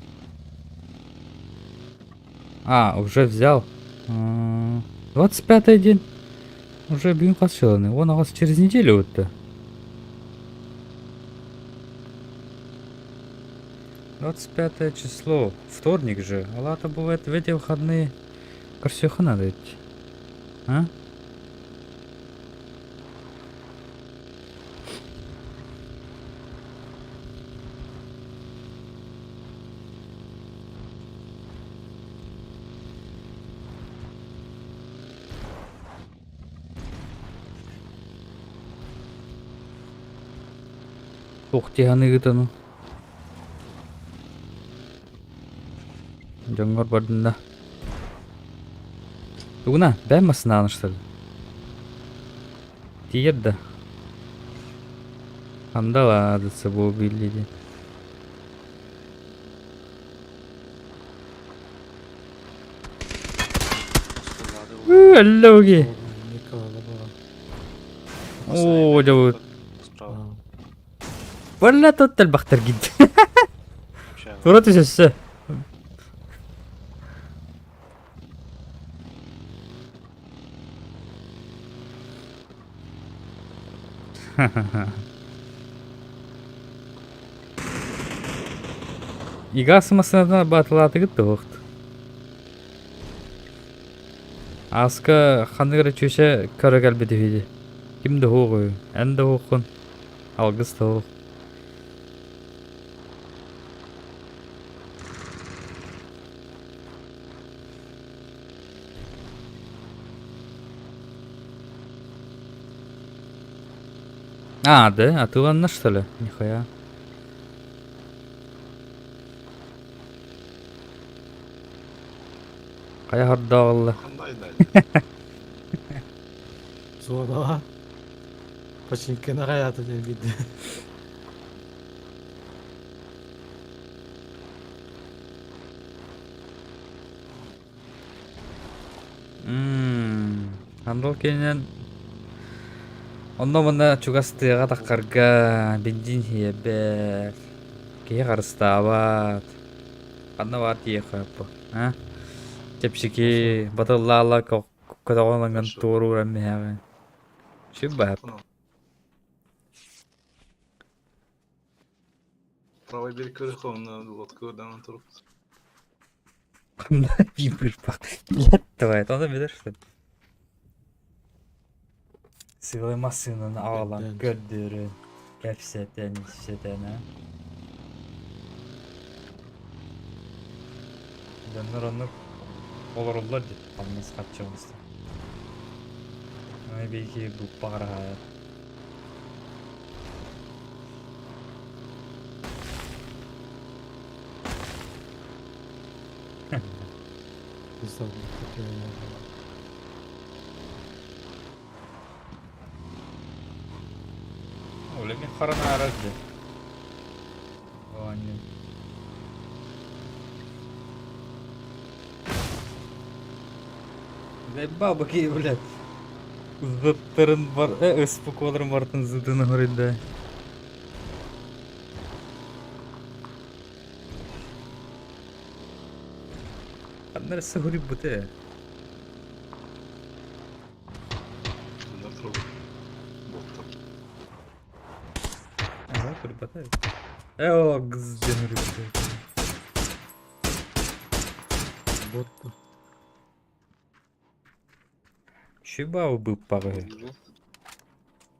А, уже взял. 25 день. Уже бүгүн хас сыланы. Он аҕас через неделю вот 25 число. Вторник же. Алата бывает в эти выходные. Көрсүөххэ надо идти. А? Туох дии Дьоҥҥор бардын да. Тугуна, бэйэм массыынаҕын что ли? Тиийэр да. Андалаадыца буолбили диэн. Өллөги. Оо, дьэ Справа. Бля, тут элбэхтэр гид. Вообще. Тура түс өссө. Игас массыынатынан баатылаатыгыт да уохт. Ааска ханнык эрэ чүөчэ көрө кэлбит үһү дии. Ким да уһуох үһү, эн да уһуоххун, алгыс да уһуох. А, да? Атыыланна что ли? Нихуя. Хайа хордооҕулла? Зонаҕа Починканы хайаата диэн биирдэ. Андыл кэннинэн онно-манна чугас тыаҕа таххарга бензин иһиэбэт, киһи харыстаабат, ханна баар тиийиэххэ бу, а? Чэпчэки батыллаала көтөҕөн ылаҥҥын туорууран иһэҕин. Сүр баһап. Правый берег көрүөххэ онно лодка даҕаны турук. Блядь, давай, это он видишь, что ли? Силы массыынаны аҕалан Көрдөөн. көрдөрөн, кэпсэтэн, ипсэтэн, а? Дьоннор оннук олороллор дии, хамнас харчы оҥостон. Аны биһиги буппаҕараһаайар. Оля мин харанаарар дии. Оонньуу. Заебал баки, блядь. Зыттарын бар, ыспуколарын бартын зытын оһоройда. Ханна эрэ сыһырыйбыта ээ. Ага, турбата эбит. Ээ ол гыз диэн уруйбута. Бот Чуба быппаҕы.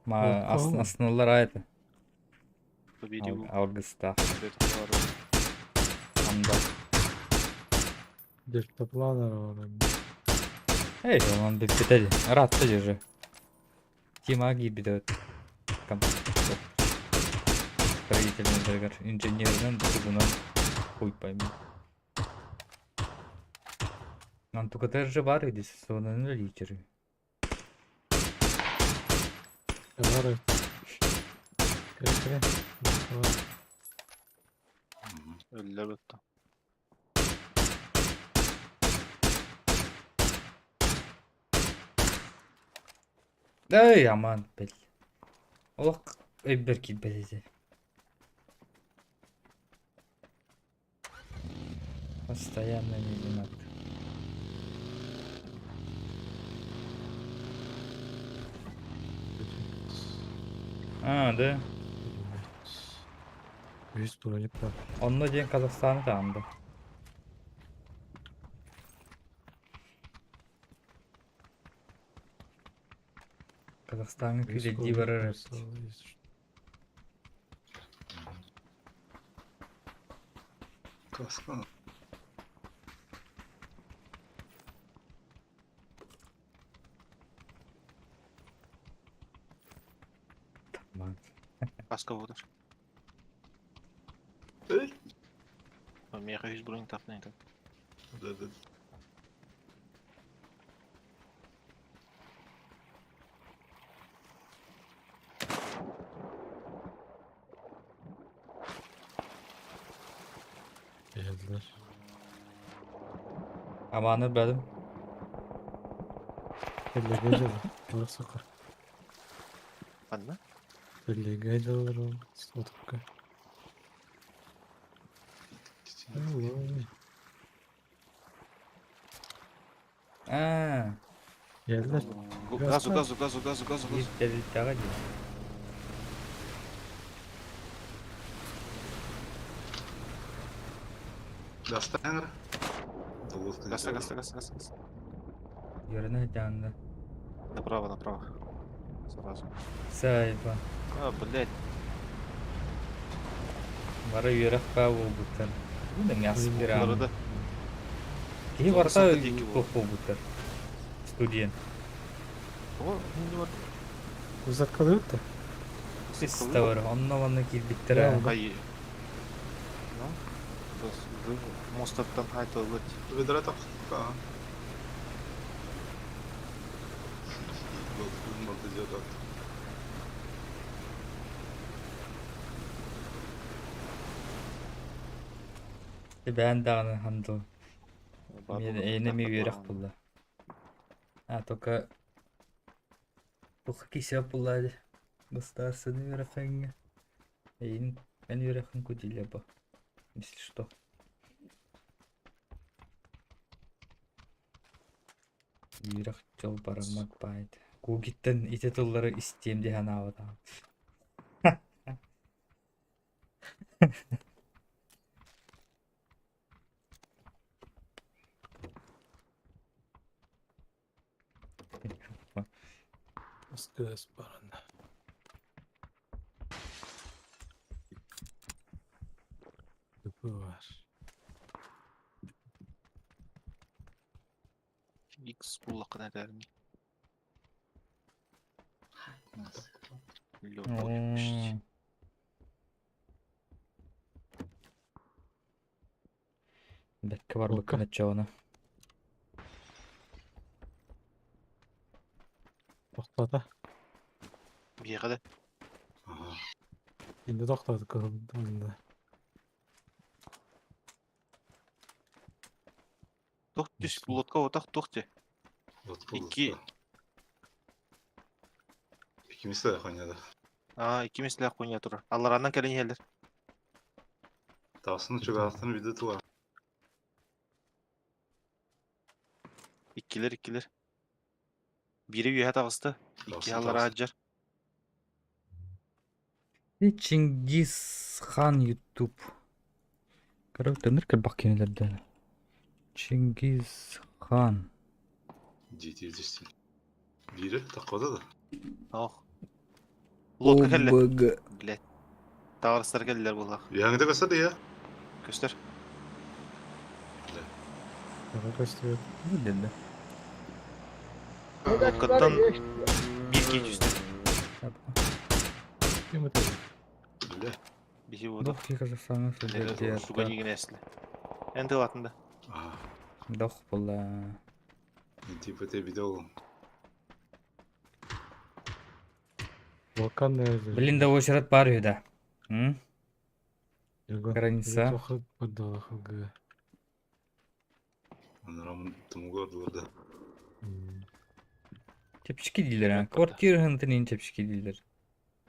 Ма астыналлар аайы. Победил. Алгыстаах. Анда. Дельтапланер бар. Эй, онон бүппүтэ дии. Ыраатта дии уже. Тима киирбитэ там строительныйдарыгар инженеринэн тугунан хуй пойми. Антукатер же бар дистанционный лидеры. Бар. Кире кире. Өллөр отто. Эй, аман, бэл. Олох өйбөр киирбэт этэ. Постоянно не женат. А, да? Үс броник бар. Онно диэн Казахстаны таанда. Казахстаҥҥа Үс күүлэйдии броник барар эбит. Каска. Ман. Каска буолар. Эй! Миэхэ үс броник тахсан этэ. Да, да. Geldiler. Аманы бәдім. Эллигэ дьылы. Туох сокор. Ханна? Эллигэ дьыллар ол сотукка. Аа, Geldiler. Газу, газу, газу, газу, газу, биир газу. тэрилтэҕэ дии. Достань. Долотка. Газ, газ, газ, газ, газ. Үөрэнэ сылдьаҕын да. Направо, направо. Сразу. Сайба. А, блядь. Бары үөрэх баа буолбуттар. Бу да Лары аспирант. да. Киһи Зона барыта сата диэки туох буолбуттар. Студент. О, не бар. Uzatkalıyor da. Систавар. Онно-манна киирбиттэрэ. Ай. Ну, мостаттан айтылып. Ведра так. Бэйэн даҕаны хандыл. Эйиэнэ эмиэ үөрэх булла. А только туох киһи булла дии. Государственный үөрэххиҥҥэ. Эйин эн үөрэххин кудиле бу. Если что. Үөрэх дьол бараммат баайт. Кугиттан ити тыллары истиэм дии санаабатаҕым. Скөс баран. Kapı var. X буллакына дәрми. Оо. Бэккэ барбыккын оччоҕуна. Toxtada. Биэҕэ да. Ага. Şimdi toxtadı kılında. Тух түс лодка отах тух те. Лодка, Икки. лодка. Икки месте хуйня А, икки месле хуйня турар. Алларанан кэлин иһэллэр. Тасыны чугастын виде тула. Иккилер, иккилер. Бири үөһэ таҕыста. Икки Тахсын, аллара тахсын. аджар. И Чингис хан Ютуб. Короче, төнөр кэлбэх кинилэрдэн. Чингис хан. Дети здесь. Бири такода да. Ох. Лодка кэллэ. ОБГ. Блядь. Таҕарыстар кэллилэр буоллах. Яңда көстөр я. Көстөр. Kapı gösteriyor. Бу деді. Лодкаттан биир киһи түстэ. Kim ötedi? Бля. Биһи буолла. Дох ки Казахстана судья. Суга нигин эсле. Эн тылатында. Ага. Дох була. Типа те видео. Volkan nerede? Блин, да очерат бар үйді. М? Yürgün. Граница. Тоқы burada. Анарамын тумуга да. Чепчики дейлер, а? Квартира хынтын чепчики дейлер.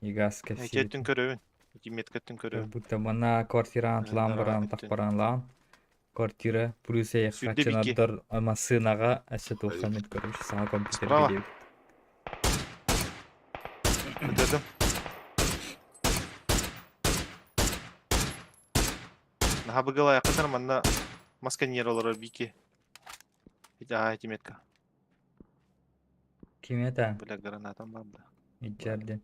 Игас кәпси. Эти көрөбүн. Эти меткеттин Как көрөбүн. будто мана квартира антлан баран Өттүн. тахпаран лан. Квартира плюс я Сүрдэ бикки. хачанаддар масынаға әсі туқамет көрүш саңа компьютер Справа. видео. Өтөдүм. Наха быгыла якытар манна масканьер олорор бики. Ити эти метка. Ким это? Бля, гранатам бар да. Иджарден.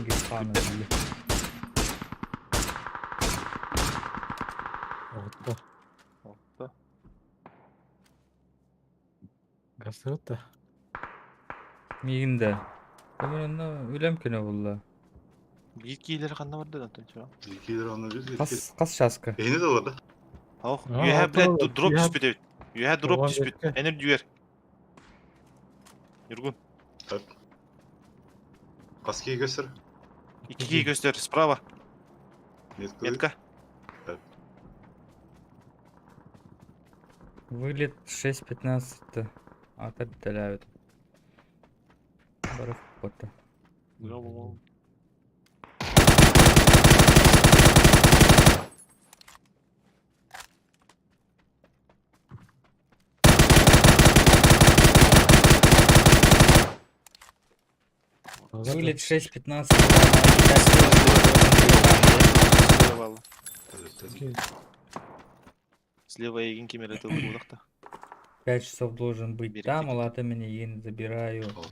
Гисхана били. Oldu. Oldu. Gösteriyor da. Мигинде. Өмір онна үлем күнө булла. Бир киилер канда бар да антон. Икилер аны бир. Кас кас часка. Эйни да бар да. Ох, А, юһэ блядь, алтын дроп я- түспүт эбит. Юһэ дроп Туган түспүт. бетке. Энер дүйэр. Юргун. Так. Каски көстөр. Икки кии көстөр. Справа. Метка. Метка. Вылет 6.15. А так. Барых бота. Вылет 6.15. Слева. Өлөттөдүм. Слева эйигин ким эрэ тылбуулах да. 5 часов должен быть Береги. там, ол аата мин эйигин забираю. Ол.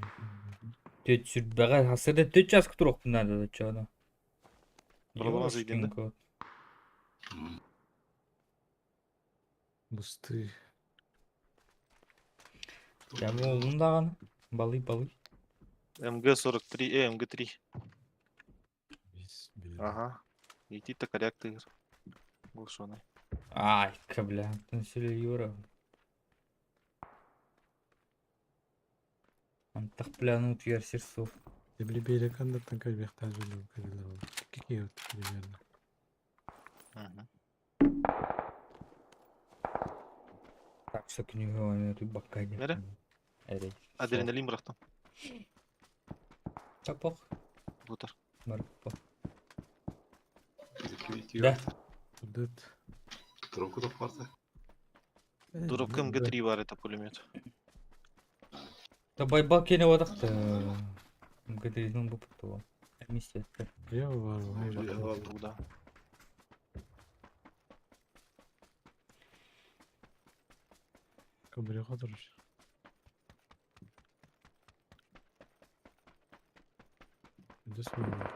Түөрт сүүрбэҕэ сарсыарда түөрт чааска туруохпун наада да оччоҕуна. Бырабылаас ыйдын да? Ёшкин кот. М. Бысты. Дьэ буоллун даҕаны. Балый-балый. МГ-43, МГ-3. Бис, бир. Ага. Ити токаряк тыгыр. Глушеный. Ай, бля, Юра. Антах бля, ну утуйар сир суох. Били биэрэ кандаттан көрбөхтөөх дьону көрүлэр ол. Икки киһи примерно. Мгм. Так что книга утуйбакка Бэрэ? Эрэй. Адреналин бырахтым. Тапок. Бутар. Марпо. Икки икки. Да. Дыт. Трубку тохпарта. Дурак МГ-3 бар это пулемет. Да байбал кене одакты. МГД-ның бу путуа. Вместе. Лево бар. Лево. Туда. Кабрия отырыш. Үдөс бар.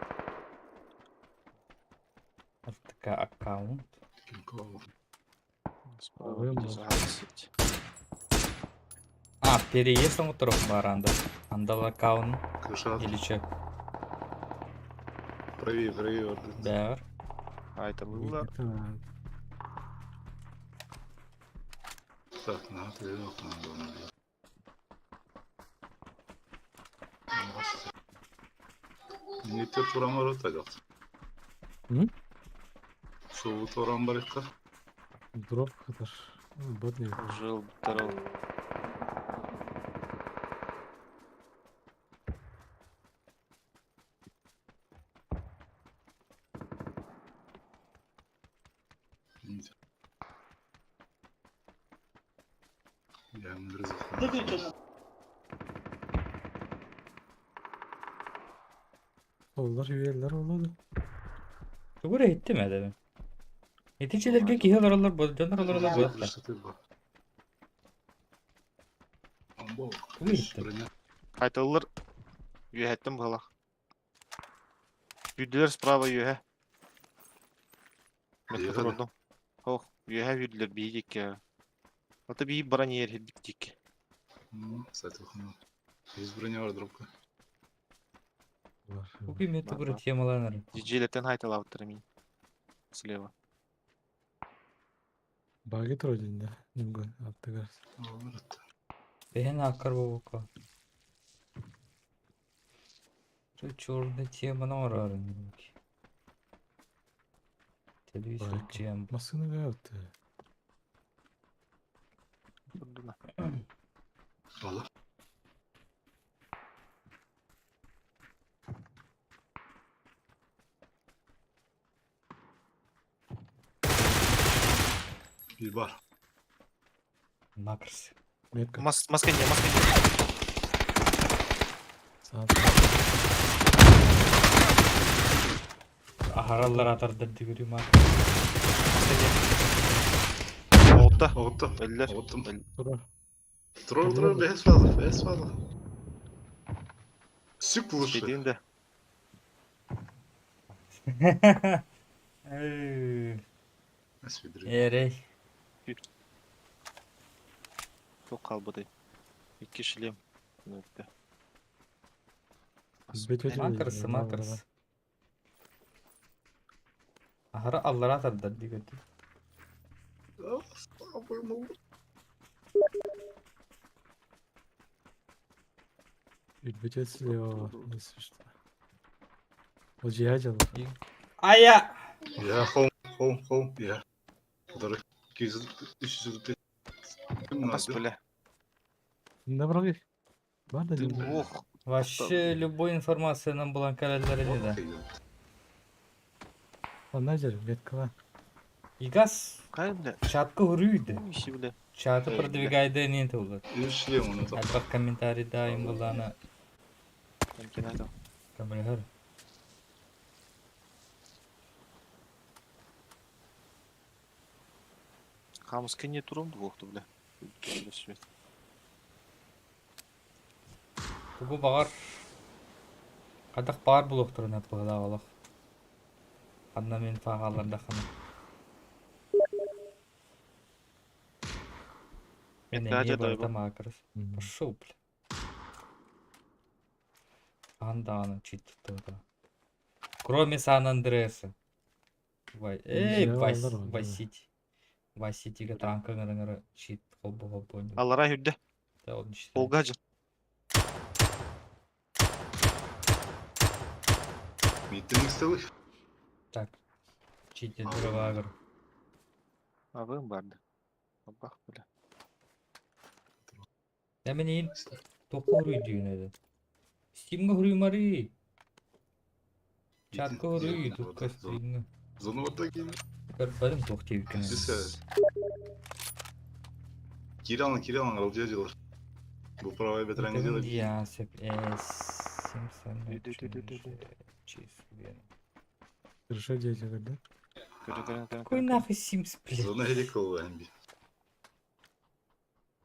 РТК аккаунт. Ким Справа Ой, будет мол. загасить. А, переезд оҥоторох бар анда. Андал аккаунт Крыша. или че? Правее, правее. вот. Бэр. А это было. Так, на, ты окна надо. Не те туран бар отайдак. М? Суу туран бар икка. Дроп катар. Бот не. Жил второго. Я мындыр Олар üyeler oldu. Тугу эрэ иһиттим ээ дэбин. Итичилэргэ киһи олороллор бу дьоннор олороллор буолуохтар. Тугу иһиттим? Айтылыр. Үөһэттэн быһалах. Үрдүлэр справа үөһэ. Метка Үөһэ да? турдум. Ох, үөһэ үрдүлэр биһи диэки. Ата биһи баран иһэр ирбит диэки. Кстати, Есть броня бар дропка. Бар. Тугу име тугу эрэ темаланар. Диджилеттен айтылабыттар мин. Слева. Баги туродин да. Немге аттыгар. Бэһэн ааккар буолбукка. Черная тема оҥорорун. Телевизор Байка. чем. Масына гавты. Турдуна. Ала. Bir бар. Макрс. Метка. Мас маска не, маска не. Саат. Аһараллар атардар дигири мак. Маска не. Оғытта. Оғытты. Өллөр. Оғыттым. Тура. Трор, трор, бес фаза, бес фаза. Сүк лучше. Дедин да. Эй, Свидри. Эрэй. Çok kalбыды. Икки шлем. Нөктө. Бет бет. Макрс, макрс. Аһара аллар атардар дигири. Бет слева. Если что. Ол жиһа Ая! Я холм, холм, холм, я. Который 200 Бас бля. Набрали. Бар да немге. Ох. Вообще любой информациянан булан кэлэллэр ини да. Онна жер меткала. Игас Кай бля. чатка хүрүйді. Иши бля. Чаты Эй, бля. продвигайды не тулар. Үш шлем оны топ. Альбак комментарий да им булана. Кем айтал. Көмөлөһөр. Хамыска не туром двух бля. Тугу баҕар хайдах баар булуохтарын быһылаах олох. Ханна мин фаҕаллардаххына. Мин эмиэ барыта маакырыс. Пошел, бля. Хаһан даҕаны чит туттубата. Кроме Сан-Андреаса. Эй, Васити. Васитига танка ыҥыры чит холбо-холбо. Аллара үрдэ. Полга дьыл. Миттин стелы. Так. Чит дурабагыр. Абым барды. Абах бля. Эмин тоққа хоруйдуйун эдэ. Стимга хоруймары. Чатка хоруй, тукка стримга. Зону вот такие. Көрбөтүм туох диэбиккин. Кириллан, Кириллан, РЛД делаешь. Бу правая бедраңы делай. Я сөп Хорошо дядя, да? Какой нахуй Симс, блядь? Зона геликол, Эмби.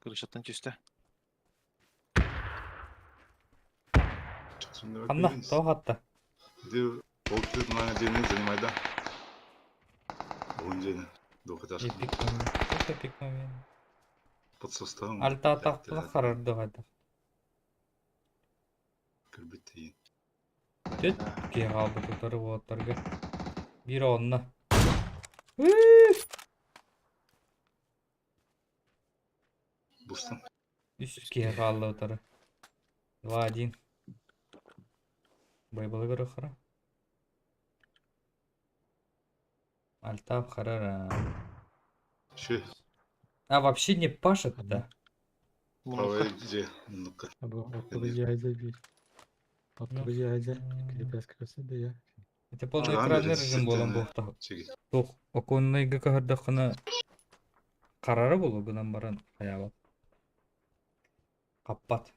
Крышаттан түстэ. Анна, тоҕо хатта? Ол түт мына дьиэни занимай да. Уһун дьиэни. Двухэтажка. Эпик момент. Вот эпик момент. Под составом. Альта атахпына харарды хайдах. Көрбүт тиийин. Түт киһи хаалбыт утары уолаттарга. Биир онно. Бустан. Үс киһи хаалла утары. 2-1. Байбалы көрөххөрө. Альтап харара. Ши. А вообще не пашет-то. Правая где? Ну-ка. Это полноэкранный режим буолан буохта. Туох оконнайга каһардаххына харара буолуо гынан баран хайаабат. Хаппат.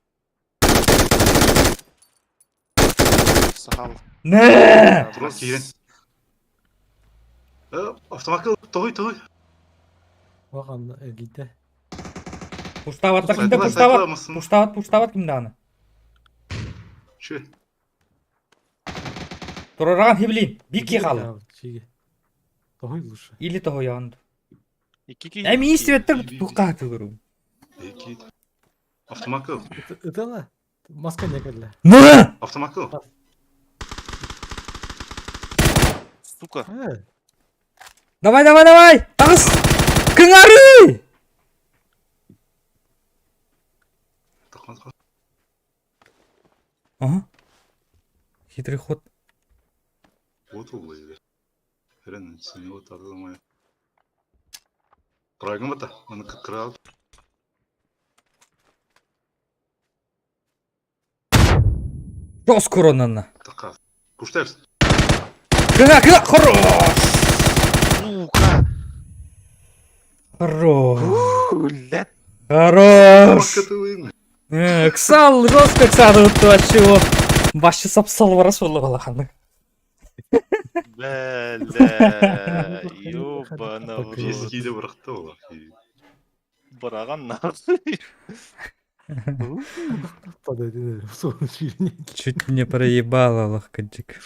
Сахал. Нэ! Турар киирэн. Автомакыл тоҕуй тоҕуй. Уахан эргийдэ. Пуштаабаттар кимдэ пуштаабат? Пуштаабат пуштаабат ким даҕаны. Чү. Туруораҕын хиблин. Биир киһи хаалла. Тоһуй лучше. Или тоһуйаҕын. Икки киһи. Э министр туохха атыылырым. Ики. Автомакыл. Ытала. Маска не кэллэ. На! Автомакыл. Сука. Давай, давай, давай! Таҕыс! Кыҥарыы! Ага. Хитрый ход. Вот углы. Хрен, синего тардамая. Прагмата, он как раз. Жос коронанна. Така. Куштайбыз. Кына, кына, хорош! Сука! Хорош! Блядь! Хорош! Ксал, жестко ксал, чего? Башы сапсал барас болла балаханы. Бля, ёбана в рот. Ескиде быракты ол. Бараган нахуй. Чуть не проебала, лохканчик.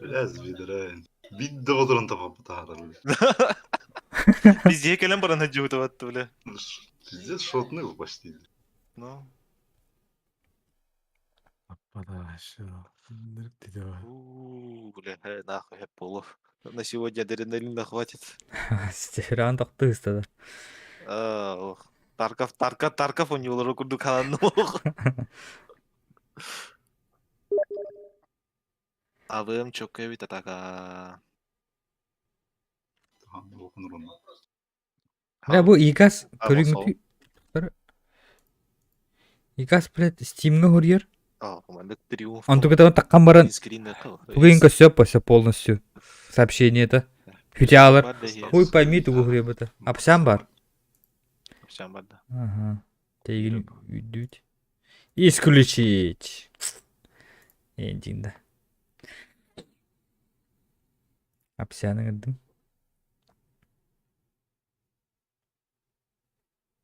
Бля, звидра. Бидде бодурун тапап тахарар. Везде кэлэн баран дьуутабатты, бля. Пиздец, шотный был почти. Ну. Бля, нахуй, я полов. На сегодня адреналина хватит. Стеран тохтыста да. Ох. Тарков, Тарков, Тарков у него руку дуканан ох. Абым чоккой атака. Бля, бу икас көрүҥү Икас, блядь, Steam'ҥа хоруйар. Онтукатан таккан баран тугун көрсө все полностью сообщение это. Хүтялар. Хуй пойми тугу хуруйбута. Апсян бар. Апсян бар да. Ага. Тегин үйдүүт. Исключить. Эндин да. Апсяны гырдым.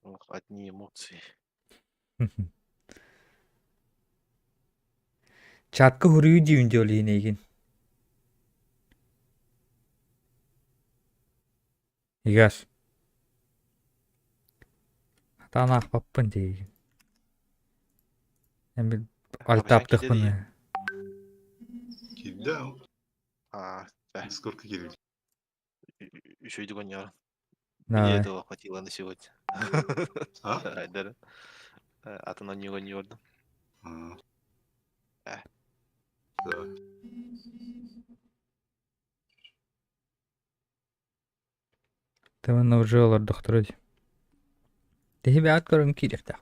Ох, одни эмоции. Чатка хуруйу диюн диолиин эйгин. Игас. Хатаан аахпаппын диигин. Эми альтаптыхпын. Киирдэ А, да. Сколько киирдэ? Үчүгэй гонньор. Мне этого хватило на сегодня. А? Айдар. Атын онньуга онньуордум. А. Да. Тымын уже олордохторо дии. Тэһи бэҕэт көрөн киириэхтээх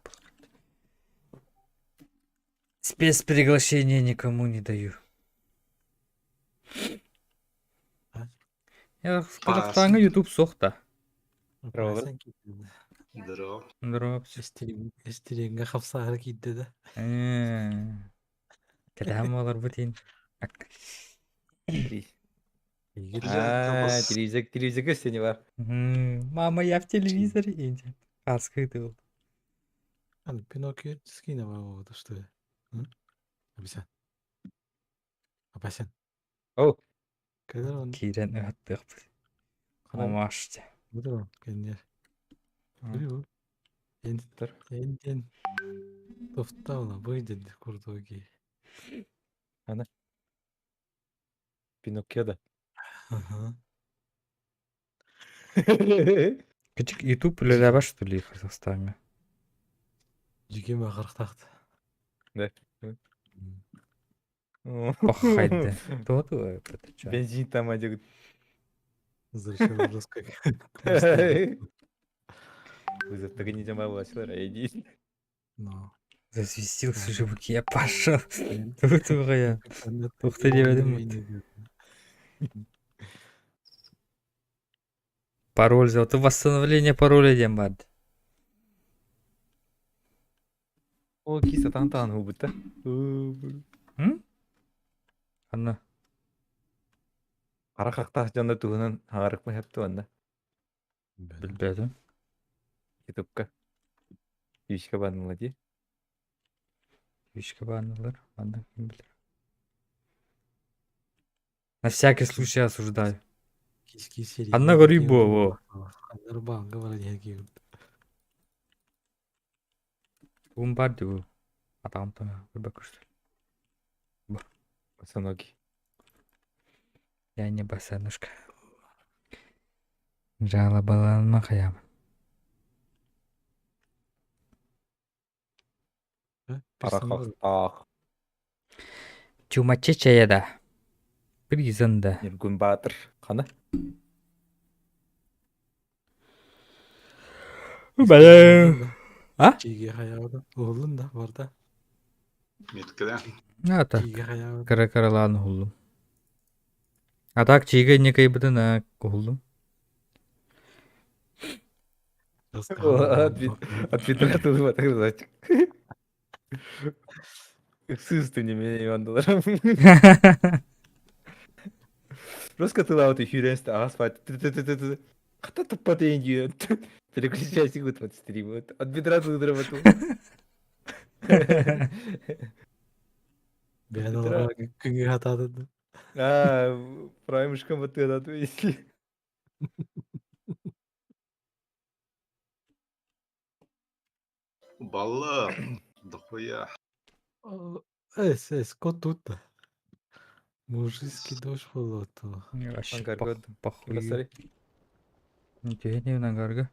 Спецприглашение никому не даю. Я Казахстаҥҥа YouTube суох да. Здорово. Здорово. Эстириҥҥэ хапсаары киирдэ да. Кэтэһэн буоларбыт иһин. А, телевизор, телевизор сене бар. Мама, я в телевизоре. Аскы ты был. Пиноккио скинула что ли? Абисян. Абасян. О. Когда он... Киирэн ыһаттыахпыт. Мамаште. Бу кэннер. Энтен тофтауна выйдет курдуги. Ана. Пиноккио да. Ага. Кычык YouTube үлэлээбэт что ли Казахстаҥҥа? Дьигим аҕырахтаахт. Да. Похайда. Туо Бензин там одегут. Зачем жестко? Вызов так не демалась, иди. Но. Засвистился жибуки, я пошел. Тут я. Ух ты, диэбэтим. Пароль взял. Ты восстановление пароля диэн баар. О, киса тан губыта. Анна. Ара хахтах дьонно туһунан хаҥарыкпын хэпту анна. Билбэтим. Ютубка. Юшка банныла дии. Юшка баннылар. Манна ким билэр. На всякий случай осуждаю. Анна говори бо. Уум бар дии бу. Атаҕым тоҥо көрбөккө что ли? Бу. Босоногий. Я не босоножка. Жалобаланыма хайаабын. Арахахтаах. Чумачечая да. Призан да. Ньургун Баатыр хана? Бля. А? Чиге хайаабыта. Уһуллун да барда. Меткада. А так. Чиге хайаабыта. Кыра кыралаан уһуллум. А так чиге не кайбытын а уһуллум. От ветра тут так Ыксыз не меня Иван долларом. Просто тылаут и хюренст асфальт. Хата тупа ты Переключайся вот вот стрим. От бедра тылдырабату. Бэйэн күҥҥэ хатаатыт. А, праймышкам вот ты если. Балла. Дохуя. Эс, эс, кот тут. Мужицкий дождь болото. Вообще Ангарга. похуй. Посмотри. Ничего не ангарга.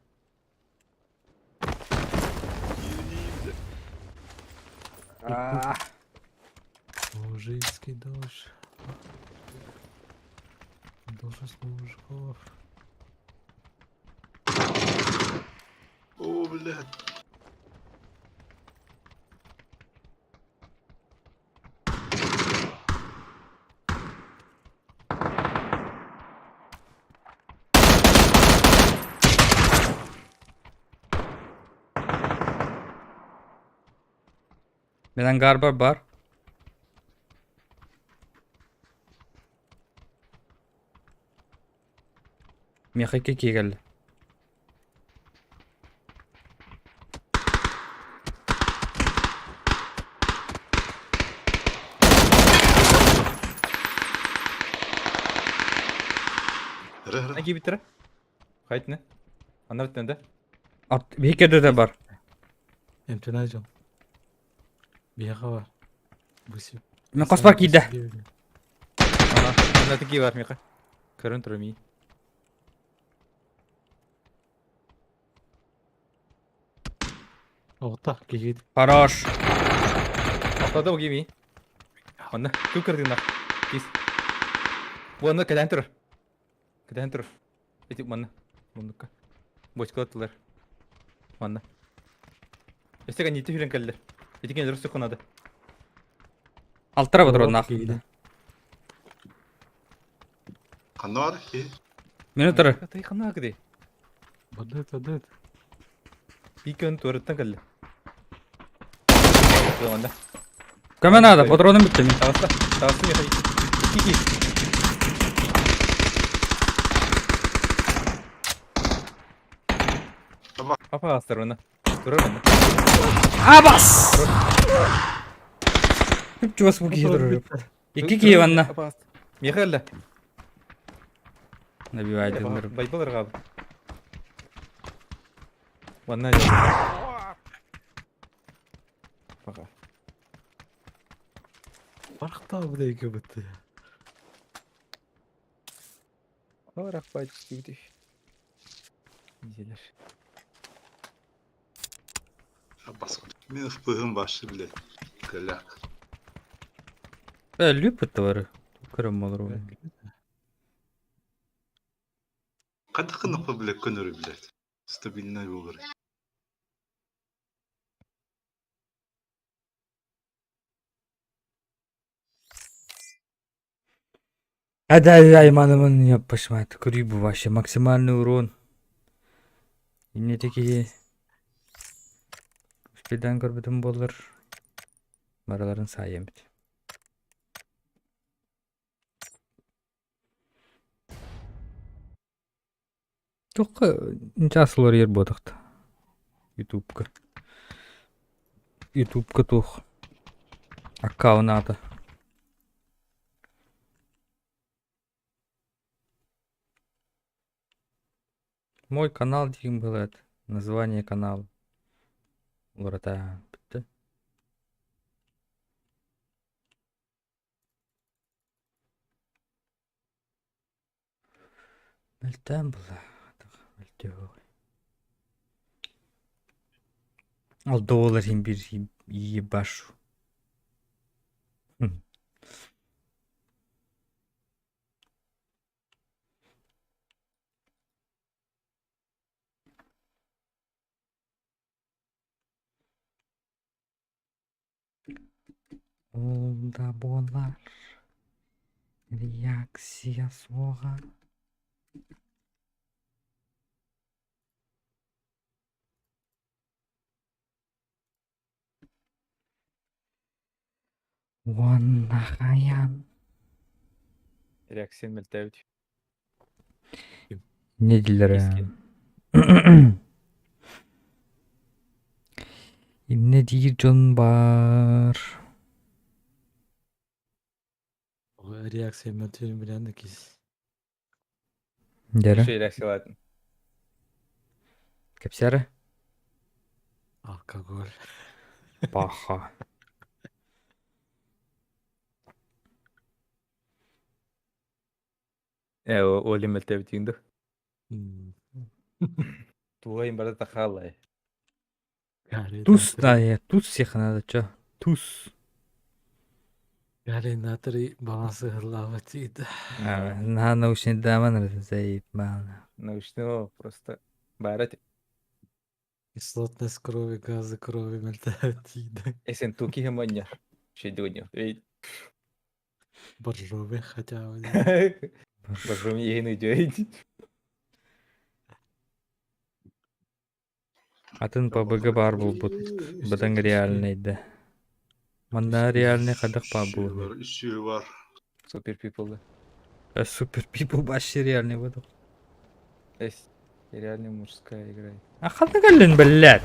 Мужицкий дождь. Должность мужиков. О, блядь. Мин ангарбар бар. Миэхэ икки киһи кэллэ. Эрэ эрэ. Ана киибиттэрэ? Хайтны. Анар өттүнэн да? Арт биһиги да бар. Эмтэнэ дьон. Биһиэхэ бар. Бу Мин хоспор киирдэ. Ага, ана такие бар миэхэ. Көрөн турар мии. Оҕото киһи Хорош. Охтото бу кими? Онно күл кырдыгынах. Кис. Бу онно кэтээн турар. Кэтээн турар. Ити манна. Муннукка. Бочкалаттылар. Манна. Өссө каньиты хүрэн кэллэр. Ити кинилэр өссө хонады. Алтара патроннаах. Ханна бар? Ки. Мин утары. Тай ханна кыды. Бадыт, бадыт. Пикөн туарыттан кэллэ. Онда. Көмө наада, патроным бүттэ мин. Таҕыста. Таҕыста миэхэ. Кики. Папа астар онна. Турар онна. Абас! Чугас бу киһи турар. Икки киһи манна. Миэхэ кэллэ. Набивайдылар. Байбал ырҕаабыт. Манна Пока. Барахтаа бля бытты. Рахпайт түгүтүй. Дилер. Бас. Мин ыппыһым башы биле. Кэллэх. Э, лүп бары. Көрөм болор. Хайдах гынаппа биле көнөрү биле. Стабильный болар. Ай манымын яппашмат. Көрүй бу вообще максимальный урон. Инне такие Успедан көрбүтүм болар. Бараларын саайам бит. Туохха инча асылар ер буотахта. Ютубка. Ютубка туох. Аккаунт аата. Мой канал диэн было это. Название канала. Уларыта бүттэ. Мөлтөөн була. Ол доллар иһин биир ебашу. Ол да буоллар реакция суоҕа. Уонна хайаан Реакция мөлтөөбүт. Не дииллэр Искин. Иннэ диир дьон баар. Реакция мөлтүүрүн билэн да кис. Дьэрэ. Үчүгэй реакциялаатын. Кэпсээрэ. Алкоголь. Паха. Э, Оли мөлтөөбүт дуу. М. Тугайын барыта хаалай. Туз, да, туз всех надо, чё? Туз. Гарри натрий балансы ыллаабат диир. На научный даман заебал. Научного просто баарат. Кислотность крови, газы крови мөлтөөбүт диир. Эсен туки хэманья. Шедуню. Боржоми хотя бы. Боржоми иһин үдүөйд. Атын ПБГ баар буолбут. Быдан реальный да. Манна реальный хайдах баар буолуой? Бар, үс сүүһү бар. Супер people. Супер people вообще реальный буолуох. Эс, реальная мужская игра. А ханна кэллин, блядь?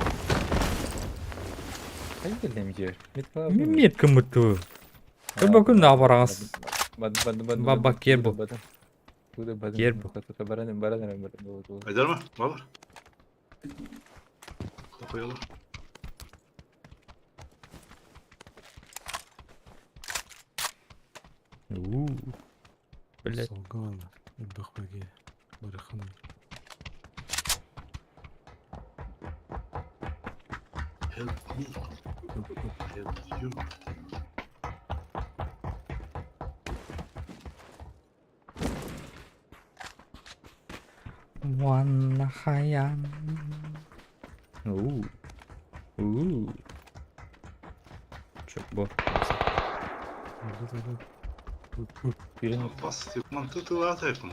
Хайа кэллим дьиэр? Мин меткаммыт дуу? Көбөкүн наабараҥас. Бабба киэр бу. Киэр бу. Айдар ма? Бар. Koyalım. Уу. Блядь. Солган. Элбэх бэги. Барыхан. Help me. Help you. Уонна хайан. Уу. Уу. Чөк бор. Бас мантытылаата yapın.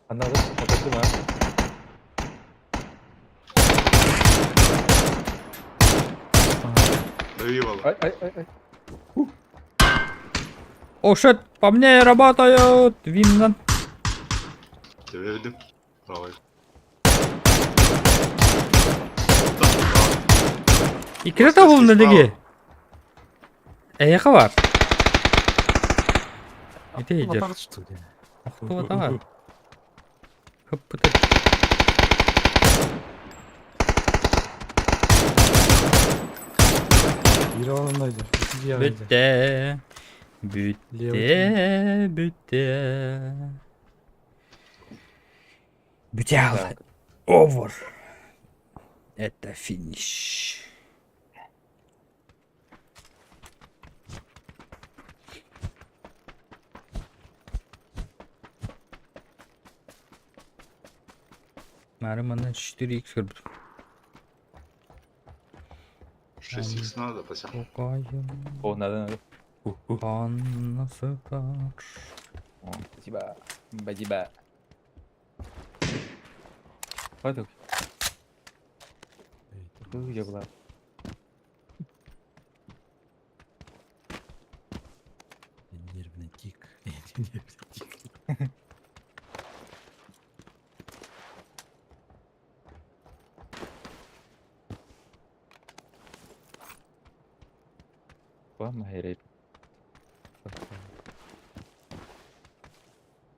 Anladım. Kapattım ha. Eyvallah. Ay ay ay ay. О, shit, по мне работают! Виннан. Тевердим. Правый. Иккитэ табылынна диги. Эйиэхэ бар. Ити иһдьэр. Охтубатаҕа. Хыппыта. Биир оҕолонно ити дьиэҕэ Бүттэ. Бүттэ. Бүттэ. Бүтэ Over. Это финиш. Мары манна 4х көрбүт. 6х надо, спасибо. Кокаин. О, надо, надо. Анна сытар. О, спасибо. Спасибо. Хватит. Я была. Нервный тик. Нервный тик. Махерей.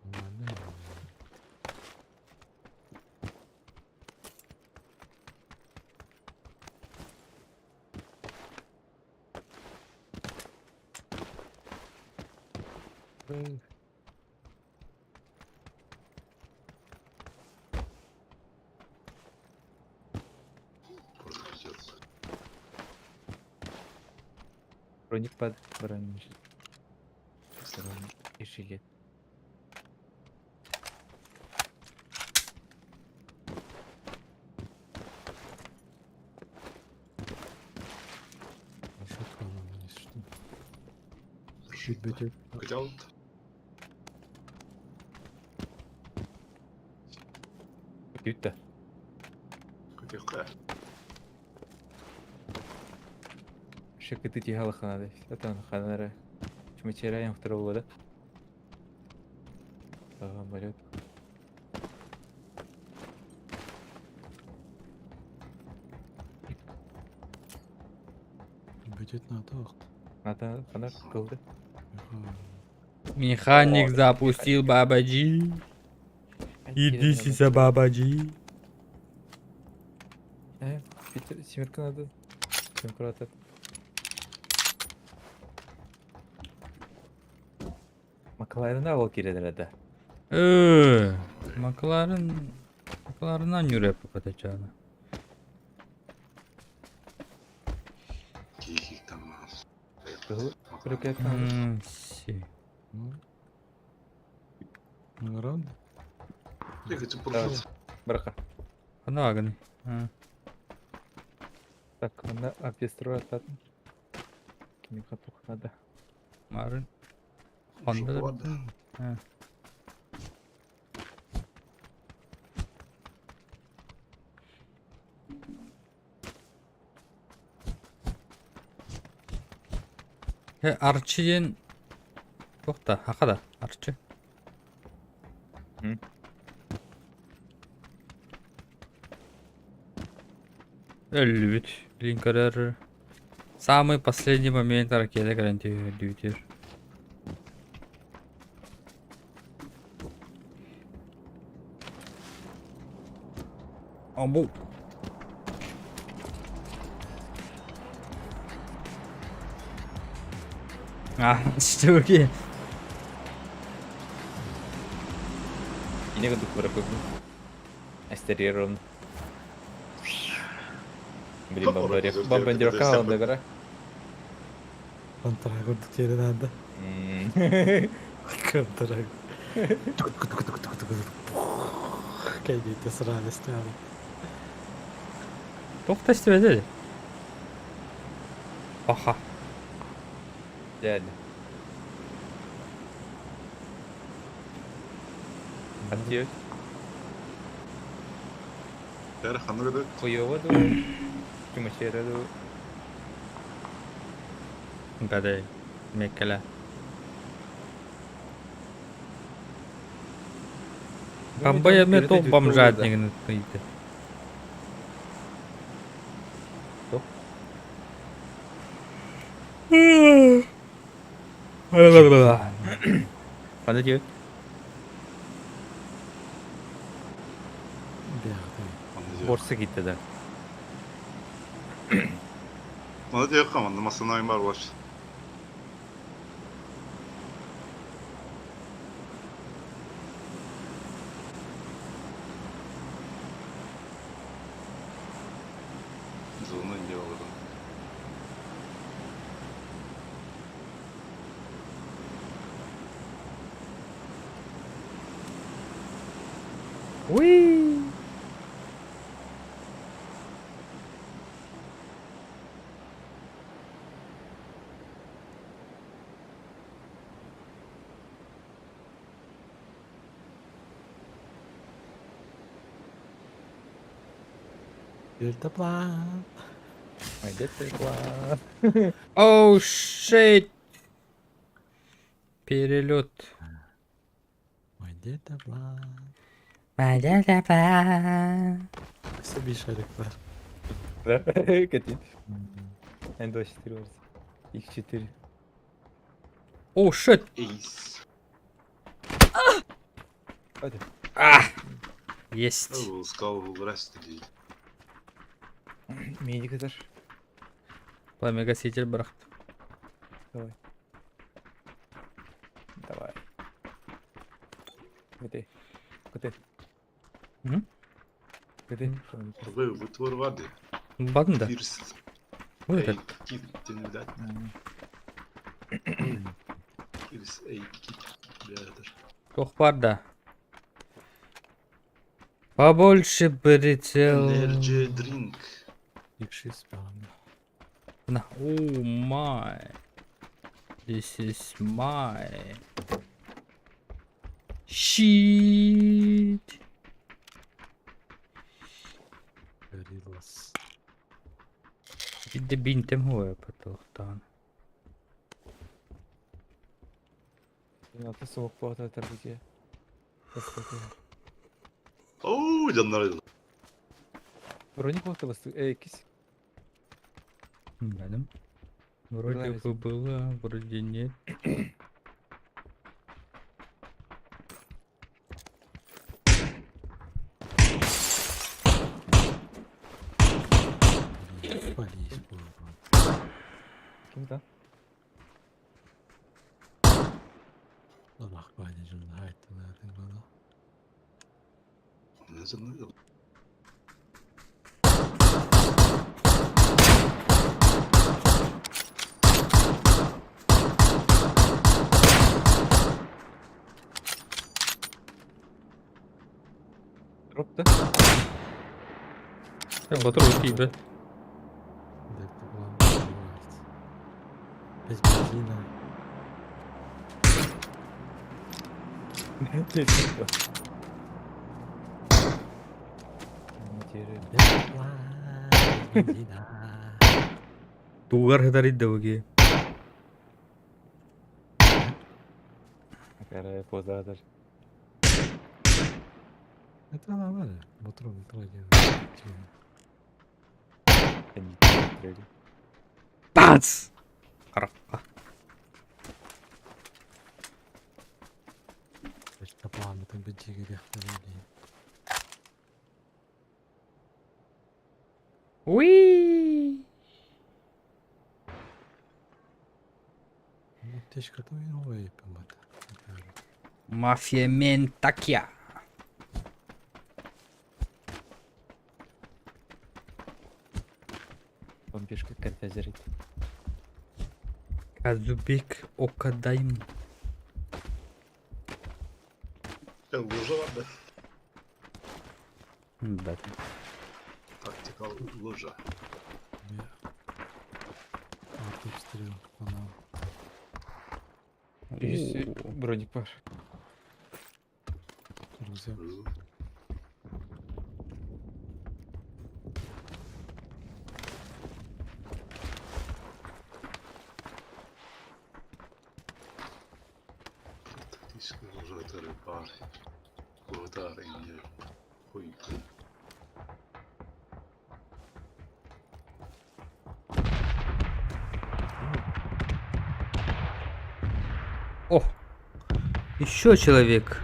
Нормально. Просто пиздец. Броник под бронежилет. И жилет. Шутка, что? Чуть быть. Хотя вот Бүттэ. хотя Шыкыты тихала ханады. Атан ханара. Чумачеряем второго да? Ага, болет. Будет на то. Ата ханар кылды. Механик запустил Бабаджи. Иди сюда, Бабаджи. Питер, семерка надо. Семерка атат. Макларен ал киредер да. Макларен Маклареннан yürü kapatacağını. Кихи там нас. Кыл. Рукет. Си. Ну, раунд. Я хочу порушиться. Брака. Хана агны. Так, она обестроит атат. Кими катух надо. Марын. Онно Бар да. да. Арчы диэн туох да, хаха да, Арчы. Өллүбүт. Билин көрөр. Самый последний момент ракета кэлэн түһүрдүүтүр. Абу. А, çok iyi. Yine курдук быраппыппын. Эстериерон. Блин, бомбардировка хаалла Контра курдук тиэрэн аанда. Контра. Кэйдиитэ сыраан истэҕин. Туох да истибэтэ Аха. Дядя. Аттиэт. Бәрі ханнык еді? Хуёво дуу, Чумачера дуу. Бәдэй. Меккеле. Бомбай мен тоқ бомжатнигин ыйды. Тоқ? Ханна диэт? Борса киттэ да. Мана диэххэ манна массыына бар буолааччы. Зона не олорон. Уи! Дельтаплан. Ой, дельтаплан. Oh shit! Перелет. Ой, дельтаплан. Дельтаплан. Өссө биир шарик бар. Да, Катин. Н24 барса. X4. Oh shit! Эйс. Hadi. А! Есть. Ол скал рәсті дейді. Медик этер. Пламегаситель бырахтым. Давай. Давай. Көтей. Көтей. М? Көтей. Тобой вытвор воды. Бадын да. Фирст. Вот это. Кит, видать. Фирст эй кит. Бля, Туох баар да. Побольше прицел. Energy drink. X6 баҕана. На. Oh my. This is my. Shit. Гориллас. Биирдэ биинтэм хуойа потолоктаан. Аты суох буолта тарбыте. Оу, дьоннор. Броник буолта басты. Эй, кис. Рядом. Вроде Нравится. бы было, вроде нет. Полис буолбут. Ким да? Ынах баайда дьонун айттылар буолуо. Дьоннор. Дроп да? Батыр тиийбэт. Дельтаплан убивает. Без бензина. Тугар хытарыйда буги. Какая поза Это нормально. Патрон тратим. Тац! Харахха. Планытын бэдьиэгириэхтэрэ дии. Уи! Аптечката новая бат. Мафия Ментакья. Бомбежка конфезерит. Казубек Окадайм. Я лужа var да. Да. Тактикал лужа. Артобстрел канал. Есть броник пар. Рюкзак. Тактическая лужа это рыбар. Кудар и хуй. О! Еще человек.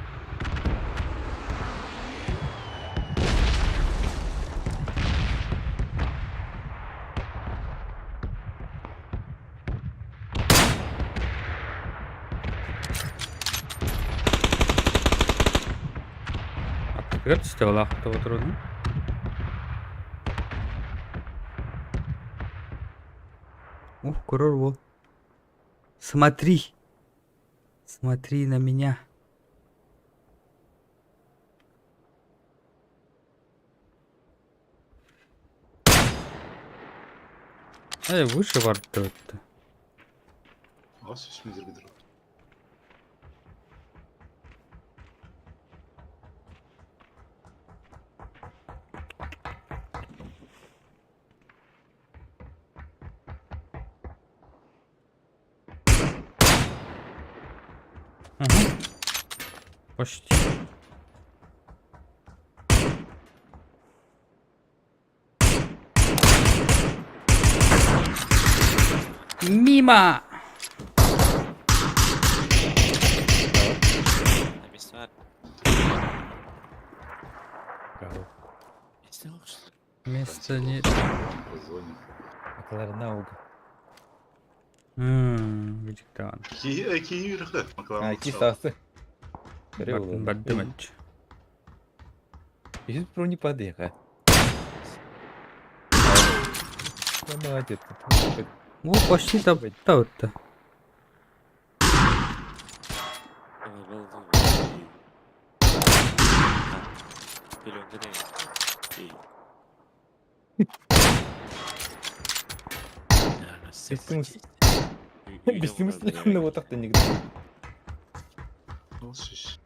Аттыгар түстэ трудно. Ух, курор вол. Смотри. Смотри на меня. Эй, выше варт-то. Аз үс метр бедро. Ага. Почти. Мимо! Места нет. По зоне. Акларна уга. Где там? Ки верхе. А, ки сасы. Бардымач. Есть броник падеха. Молодец. О, почти там. Да вот-то. Бессмысленно вот так-то никогда. Ну, шиш.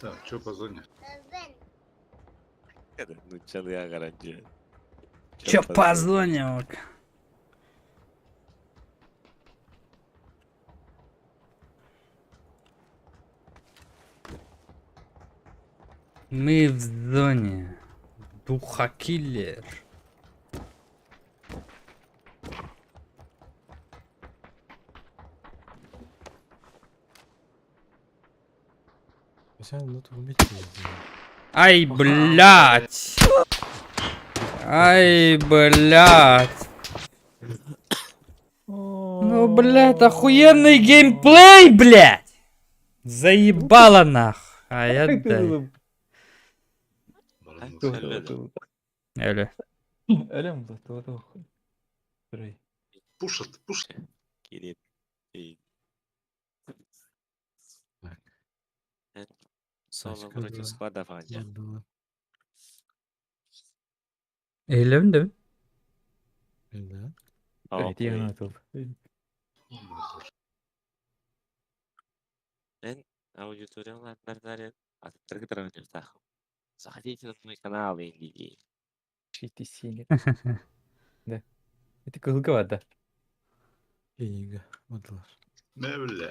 Так, что по зоне? Чё по зоне? вот? Мы в зоне. Духакиллер. Ай, блядь! Ай, блядь! Ну, блядь, охуенный геймплей, блядь! Заебало нах. А я дай. Эле. Пушат, пушат. Соло Тачка против да. склада Ваня. Бардылар. Eğilelim de mi? Да. Эти атыл. Мен аудиториялардардарен Заходите на мой канал и Шити синий. Да. Это кылга бар да. Кенига бардылар. Не бля.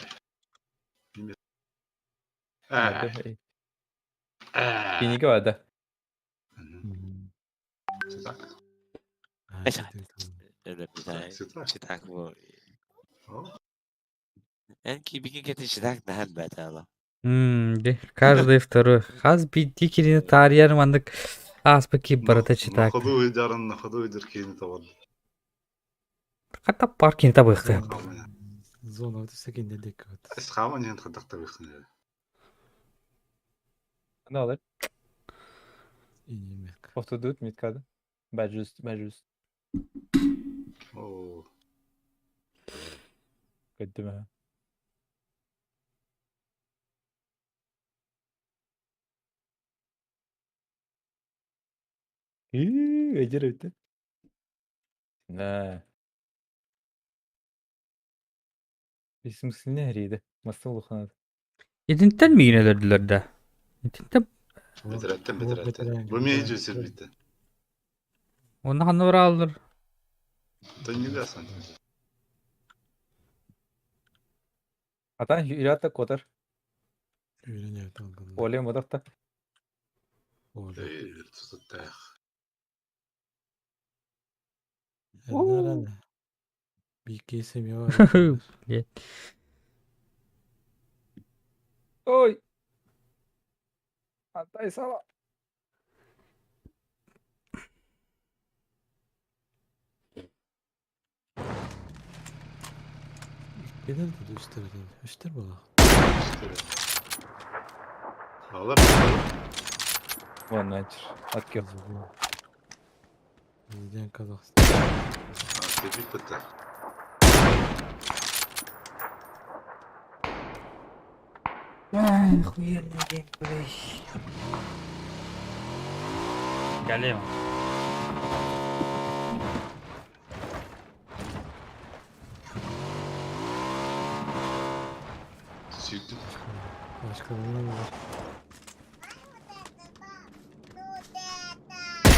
Кенига бар да. Ситак. Читак бу. Эн кибиги кети читак нахан бэтала. Каждый второй. Хас бидди кинини таарыйар маннык ааспыт киһи барыта читак. На ходу ыйдарын, на ходу ыйдыр киһини табар. Хата пар кини табыахтыа. Зона вот всякие неделек вот. Схама не хадахтабыхны. Ne alır? Инимек. Oturdut mitkada. Бәжүз, бәжүз. Оо. Көттүм. Эжер өттү. На. Бисмсине хриде. Масыл уханат. Итинтэн миигин өлөрдүлэр да. Итинтэн Бетереттен бетереттен. Бу мени жүсүр битти. онно ханна барааллар. Төннүгө асан. Атан юрата котар. Үйренет алган. Олем бодакта. Эй, тутаттах. Бики семья бар. Ой. Атай сала. Кеден тут үстер Үстер бола. Алар. Вон начер. Откел. Президент Казахстан. Тебит битти. Охуенный день, блядь. Галема. Сүйдүм. Башкалар бар.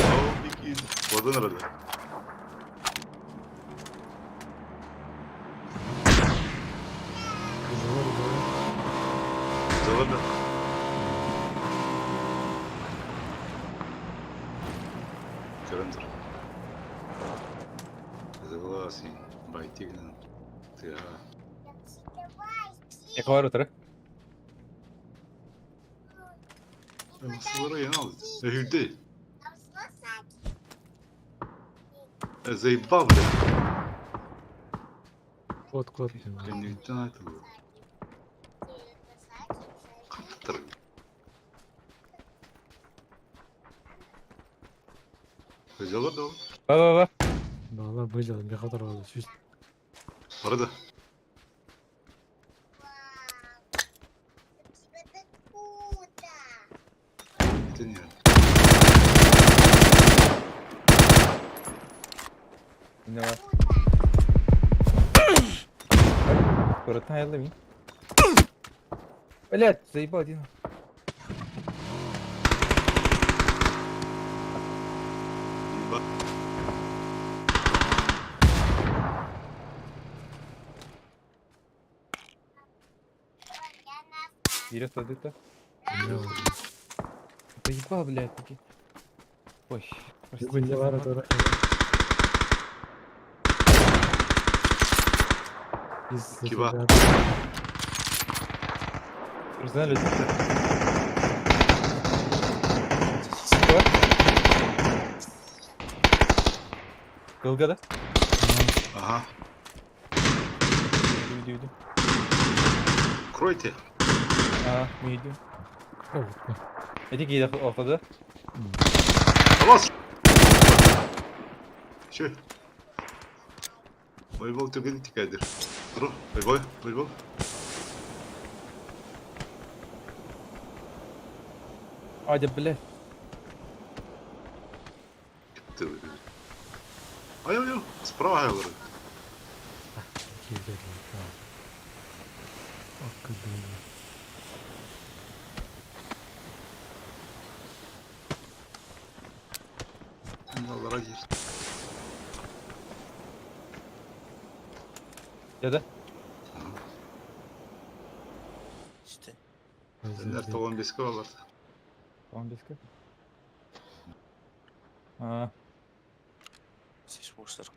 Оо, бики. Одан арада. Кызылар бар. Жабада. Көрөндүр. Согласен. Байтигнен. Тыга. Эквар отыр. Масылары яна алды. Өйүдө. Заебал, блядь. Кот кот. Көннүктөн айтылды. Каттыр. Жалар да. Ба ба ба. Балалар выжил, бехатар болды. Сүз. Барда. Это не. Не бар. Коротна аялы мин. Блять, заебал один. Еба. Берет это. Заебал, блядь, таки. Ой, простите. Бүгін бар отыр. Киба. Знали. Кылга да? Ага. Иду, иду, иду. Кройте. А, мы идем. Эти кейде ортада. Алас. Шö. Волейбол түгін тикайдыр. Тұру, волейбол, волейбол. Адя, блядь. Ай-ай-ай, справа говорю. Деді. İşte. Сендер тоғын беске алар. 15-ке. А, Сиш boşlar.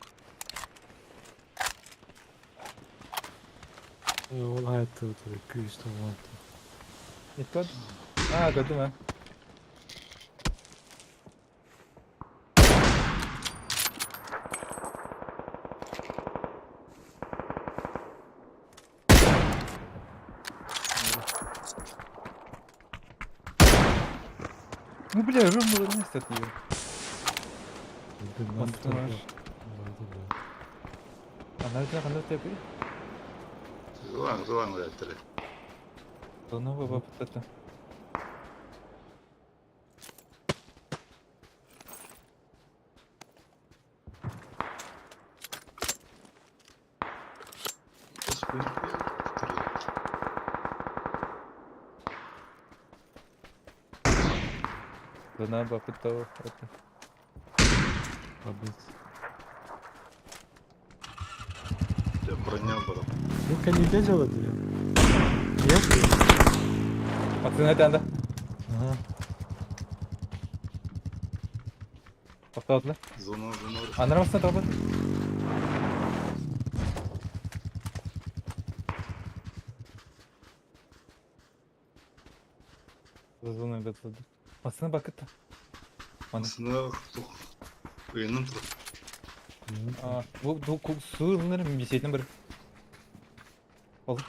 Ол hayatta oturuyor. 296. Неткен? А, көрдім, а. Ну, бля, ровно вместо от нее. Монтаж. Ана қандай тепі? Зылаң, зылаң өләттірі. Зона баба это. Зона баба это. Броня бар. Ну-ка не бежала тебе. Нет? Пацаны, это анда. Ага. Тоқталды. Зона, зона. Анар басына тоқталды. Зона бетілді. Басына бакытта. Басына Үйінің тұр. Бұл су бесетін бір. Ол.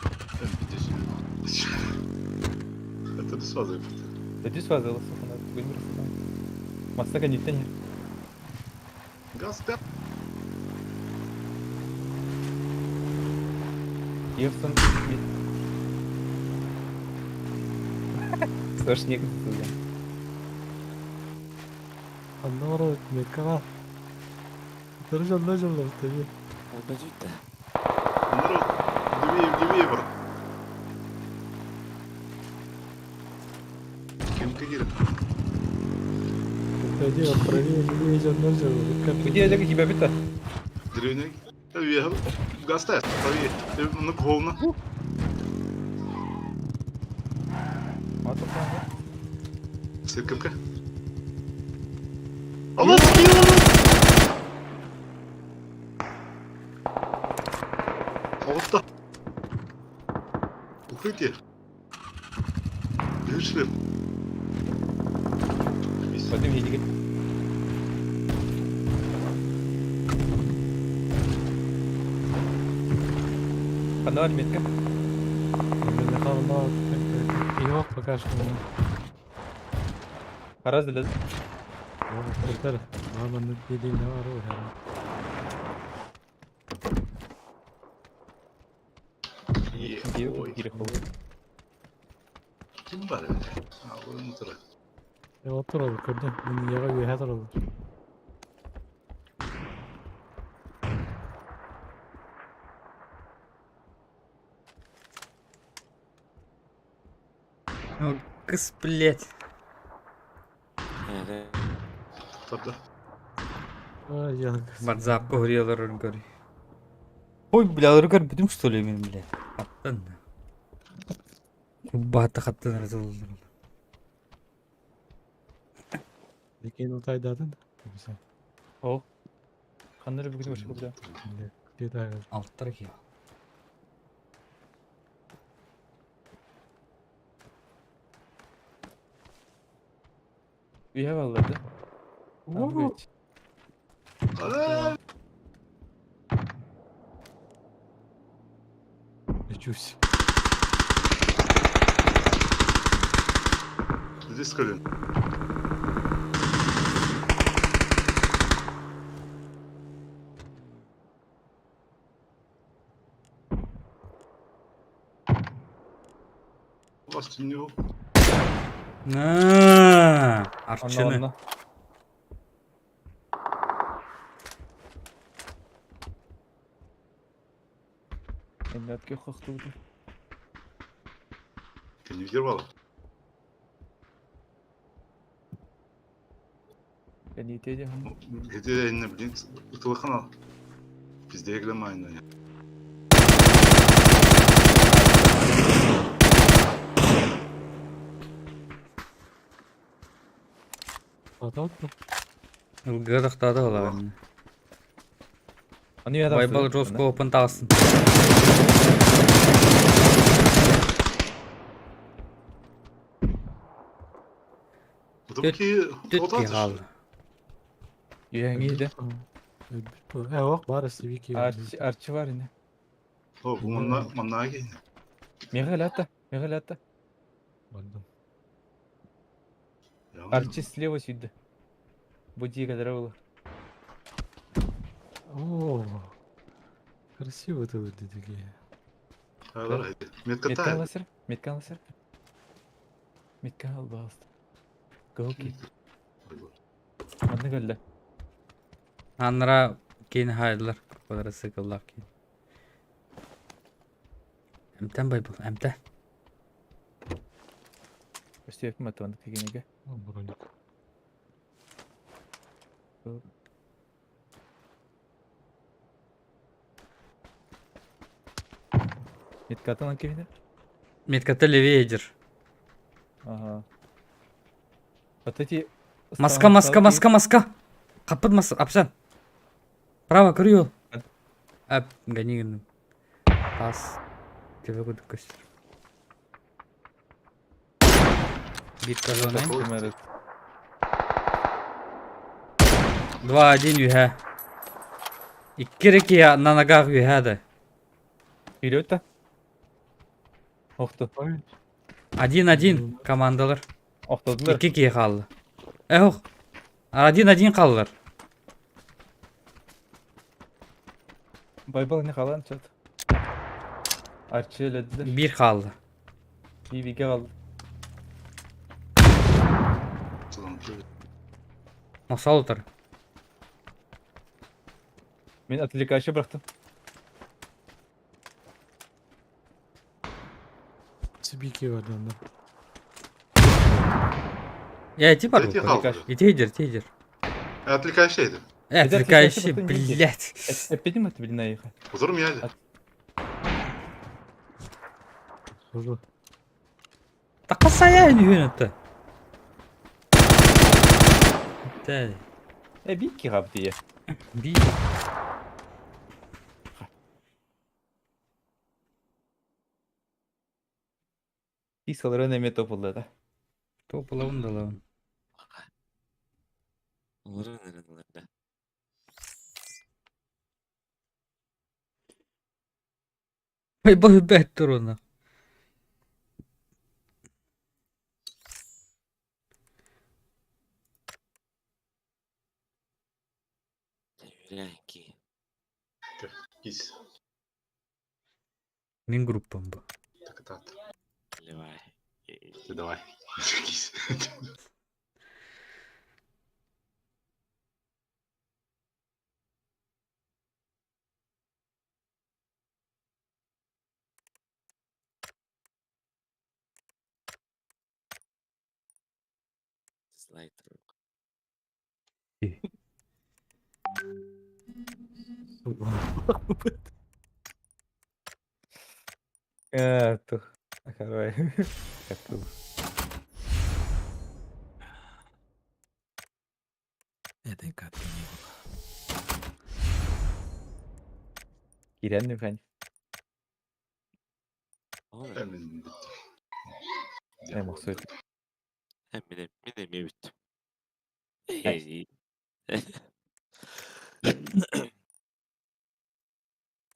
Это без фазы. Это без фазы, Масына коннектен. Газ, газ. Евсон. Слышь, не Аннора мекава. Дыржал дыржал tabii. Olmadı da. Народ, левее, левее, брат. Кем кагир? Подойди, правее, левее, дыржал. Где я тебя бита? Деревня. Газ тест, правее. На говно. Сыркамка. Алло, Оғытта. Укрытие. Шлем. Вадим едиге. Қандай бар метка? Yok пока что. Қараз діледі. Kurtar. Normalde dediğin ne var o ya. Ой. Ким бар это? А, вон тұр. E otur көрдüm. Bunu yaga üye olur. Ну, кыс, блядь. Evet. Тұрды. Ай, я. Ватсап говорил говори. Ой, бля, рукар будем что ли, мен, бля. Аттан. Бата хаттан разылды. Lekin utayдадın. Güzel. Ол. Қандай бүгін башқа бля. Dedi. Алттар ки. Үйе алды. Лечусь. Здесь колен. Вас не На. Арчыны. Онно, онно. Эннетке хохтууту. Кэннибитигэр буолла. Кэнниитэ дьаһан. Ити инне блин ытылыхан ал. Пиздее кэлэн Ылгыга тохтоото олоҕун. Аны Байбал Роскоопун таҕыстын. Түт киһи хаалла. Үөҥии да. Э, бар сибики. Арчы арчы бар ини. О, бу манна манна киһи. Мегалята, мегалята. Бардым. Арчы слева сюда. Буди кадровла. О, красиво ты выглядишь. Метка Метка та. ласер, метка ласер. Метка албаст. Гоки. Манна кэллэ. Аннара киин хаайдылар. Квадроцикллаах киин. Эмтэн Байбал, эмтэ. Өстүөппүн маттабан кигинеге. Броник. Меткатын кигине. Метката левее дир. Ага. Вот эти... Маска, маска, маска, маска. Капыт маска, апсан. Право, көрү Ап, гони гынным. Тас. Тебе кудук көстөр. Бир казанай. 2-1 үһэ. Икки реки на ногах үһэ да. Вперед та. Охту. 1-1 командалар. Охтодулар. Икки киһи хаалла. Эх, 1-1 хааллар. Байбал не халан чат. Арчы эледилер. Бир хаалла. Бибиге калды. Мосал утар. Мен отвлекающий бырахтым. Сибики бар да. Я ити бар. Эти халды. Ити идер, ити идер. Отвлекающий это. Отвлекающий, блядь. Эппетим это блин наехал. Узор мяли. Служу. Такасая нүхүн это. Да. Э, бики габдие. Би. Писалары неме топулды да. Топ лавын да лавын. Олар да. Ой, бой бэт туруна. Үрәки. Кис. Мин группам бу. Так так. Левай. Ты давай. Кис. Слайд. Э, тух. Давай. Как Этой катки не было. Кирен нүхэн. Мен Э, мохсуйт. Мин мин эми бүттүм. Эй.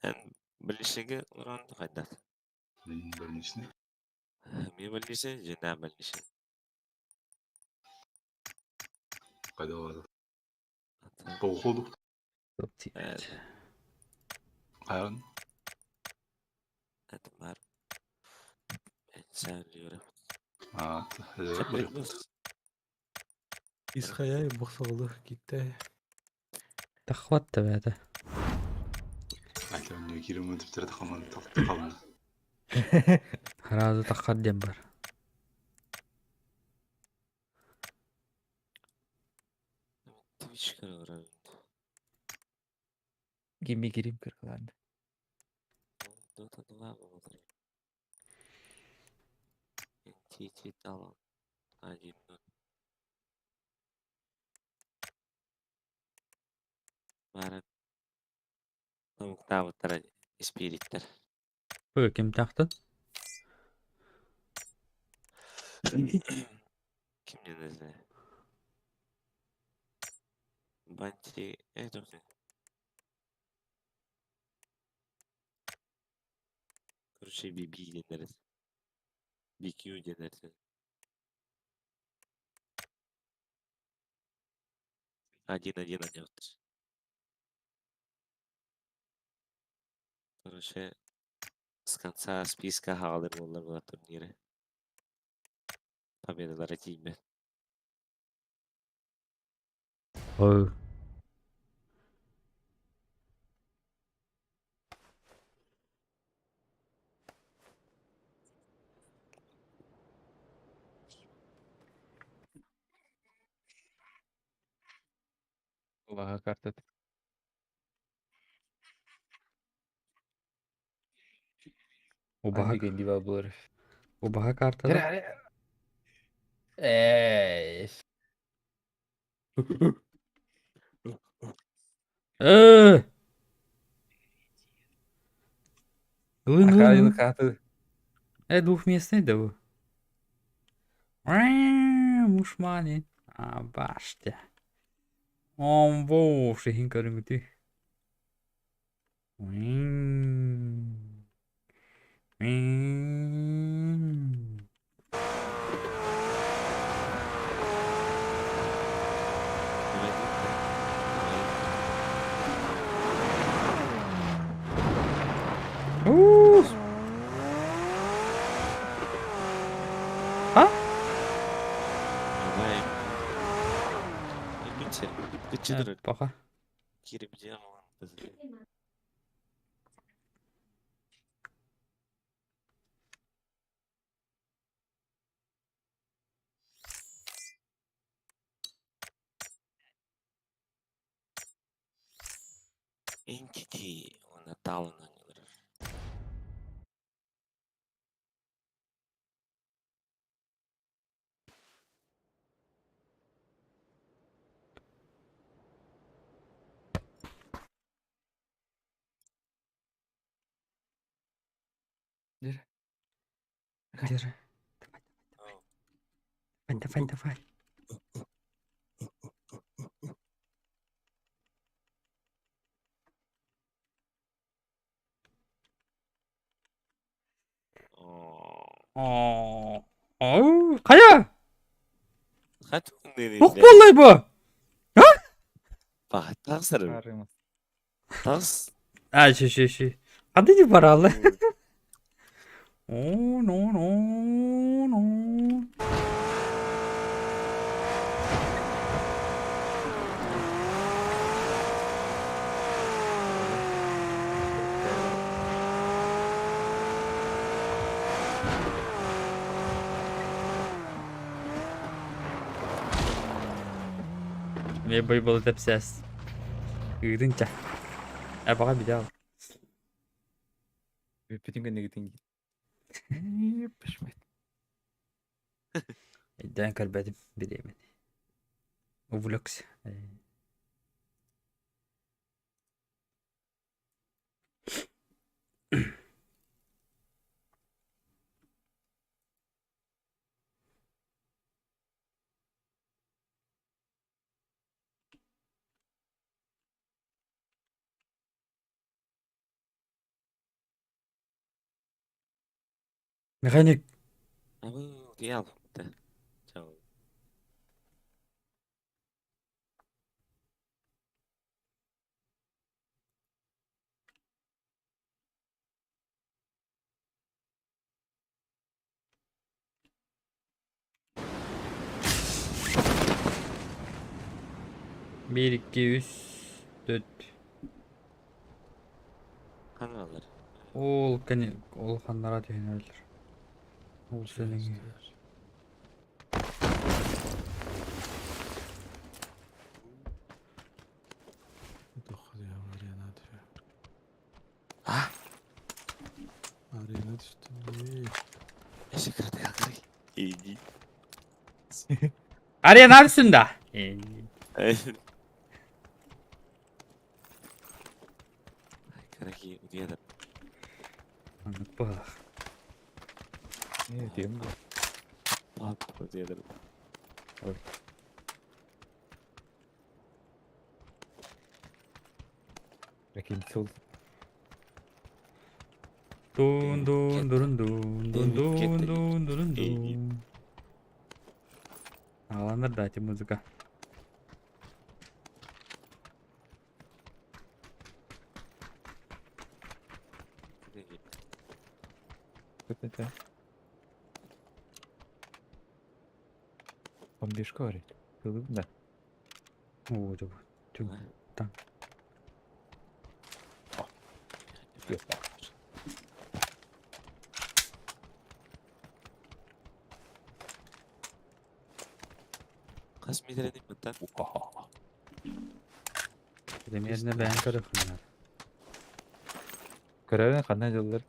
Эн билишиге уран кайда. Мен больничный. Ми билиши, жена билиши. Кайда барады? По уходу. Кайран. Это бар. Мен сәлиyorum. А, Исхаяй бохсоҕолуох киттэ. Тахват да бэйэтэ. Айта өннүү киирим түптэрэ тахаман тахтахална. Сразу таххар диэн бар. Twitch kanalı. Гимми кирим кыркалаан. Dota 2 болар. NTT Talon. Один ноль. Бары омуктаабыттара испиириттэр. Бу ким тахтын? Ким диэн Банти это Короче, BB диэннэр. BQ диэннэр. Один-один анньыбыттар. Короче, с конца списка хаалыр буоллар була турниры. Победалара тиийбэт. Ой. Улаха картат. Убаһа, Андыгын диба булар. убаһа картада. Эй. Э! Ылын, ылын, Акайын ылын. каты. Э, двухместный да бу. Мушмани. А, башта. Ом, воу, шихин көрүнгүтү. Уу! А? Давай. Бүтсэ. Пока. Кирип делал. Entity уонна Talon оонньуулар. Держи. Давай, давай, давай, давай. Оо. Оо, хайа! Хат Туох буоллай бу? Ба, тахсар. Тахс. А, ши, ши, ши. Ханды не баралы. О, но, но, но. Мне бойбол тэпсэс. Ыырынча. А пока видел. Бүтүн кэннигитин. Пешмет. Өйдөөн көрбөтүм билиэмин. Увлекся. Механик. Абы, дьявол. Чао. 1, 2, 3, 4. Ханалар. Ол кини ол ханнара түһэн эрэллэр. Ол сэлэҥи. А? Арена түстүм дии. Иди. Арена түсүн да. Караки, где это? Маннык быһалаах. Тиэм бу. Папа, где это? Прикинь, сол. Дун дун дурун дун дун дун дун дурун дун. Аҕаланнар да ити музыка. Это. Бомбишка говорит. Да. О, это вот. Там. Хас метрени мытан. Примерно бэйэн көрөхүннэр. Көрөбүн ханна дьыллар.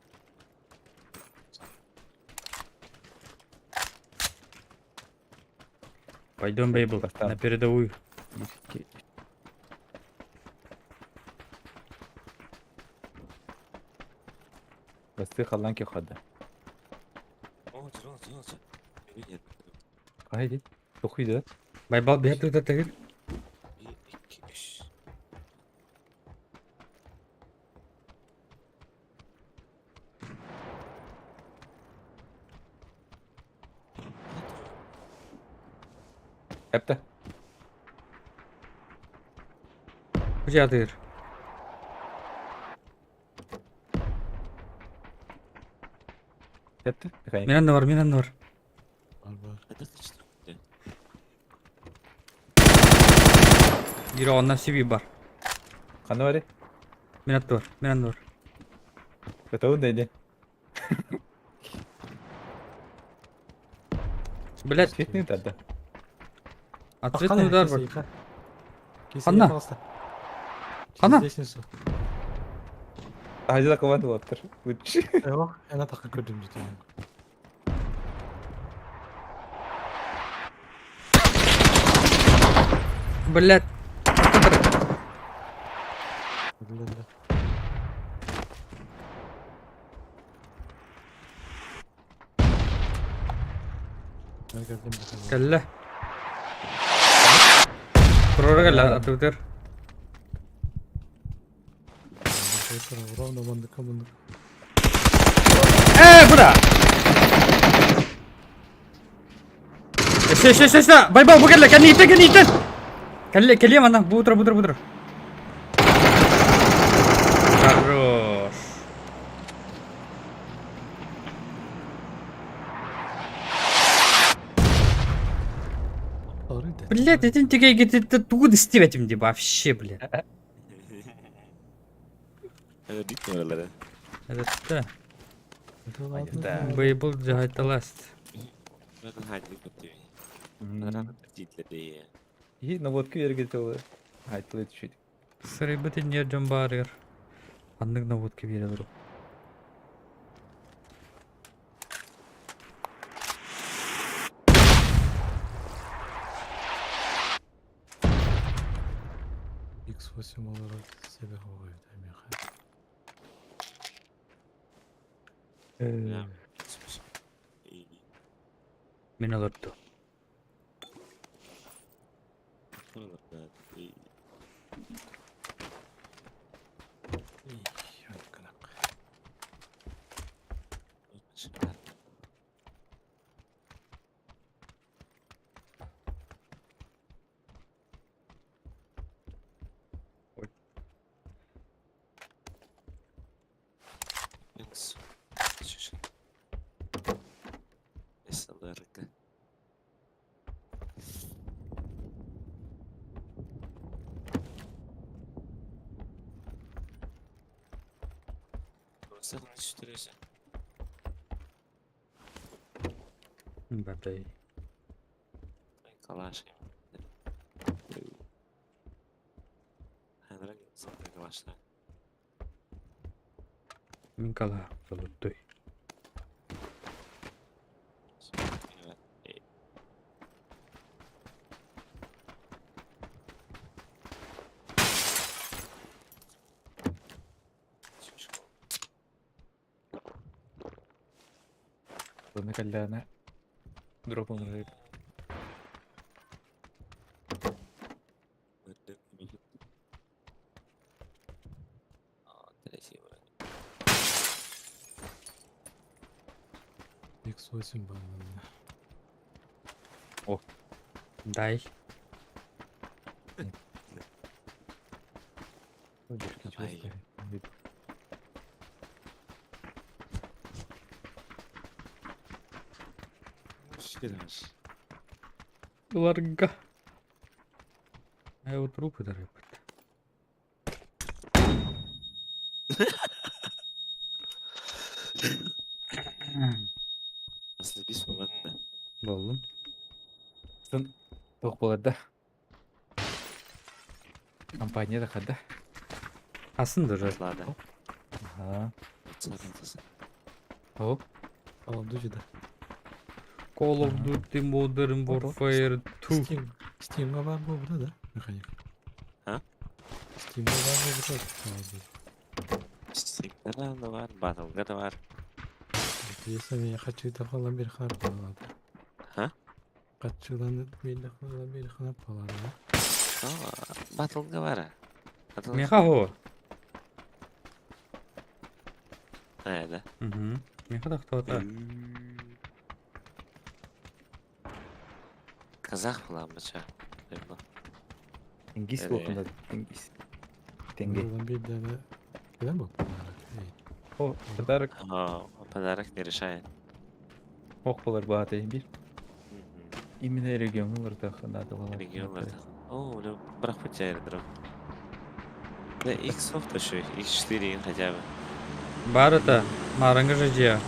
Пойдем, Бейбл, на передовую. Басты халлан ки хада. Хайди. Тохуйда. Байбал бэйэ тыта тыгыр. Эпте. Куча тыгыр. Эпте. Минан да бар, минан да бар. Бар бар. Биир оннан сиби бар. Ханна бары? Мин атты бар, мин анны бар. Готовы дайди. Блядь, Светный тарда. ответный удар бар. Ханна? Ханна? Лестницу. Хайда команда болыптыр. Үч. Yok, en атаққа көрдім жете. Блядь. Кэллэ. Турара кэллэ атыытыр. Ровно мандыка мындык. Э, куда? Эссе, эссе, эссе, эссе! Байбал, бу кэллэ, кэннииттэн, кэннииттэн! Кэллэ, кэлиэм ана, бу утра, бу утра, бу утра. Хорош. Блядь, этим тебе это тугу этим деп вообще, блядь. Это да. Бейбл жайталаст. И на водку ергетелы. Айтылы чуть. Сырыбыт не жамбарыр. Аннык на водке бере X8 olarak себе koydu Emirhan. Мен олорду. Бадай. Калаш. Мин калаа толуттуй. Онно кэллэҕинэ дроп оҥорор. X8 баар. О. Дай. Давай. Ларга. А его трупы дорогой. Аслабис манна. Боллум. Туох буолар да? Компания да хада. Асын дұры. Ладно. Ага. О, Call of Duty да. Call of Duty Modern Warfare 2. Steam. Steam'га бар буолбута да, механик? А? Steam'га бар буолбута Call of Duty. Стимда да бар, батлга да бар. Если я хочу это холлан бир ханап балады. А? Качылан бир холлан бир ханап балады. Батлга бар. Меха хо. А, да. Угу. Меха да кто-то. Казах була бача. Тенгиз буолла. Тенгиз. Тенге. Холлан бир дәне кэлэн бу. О, подарок. А, подарок не решает. Ох болар баата бир. Именно регионларда надо было. Регионларда. О, бля, брахпыт аэродром. Да, X еще, X4 хотя бы. Бар это. Марыңғы же же.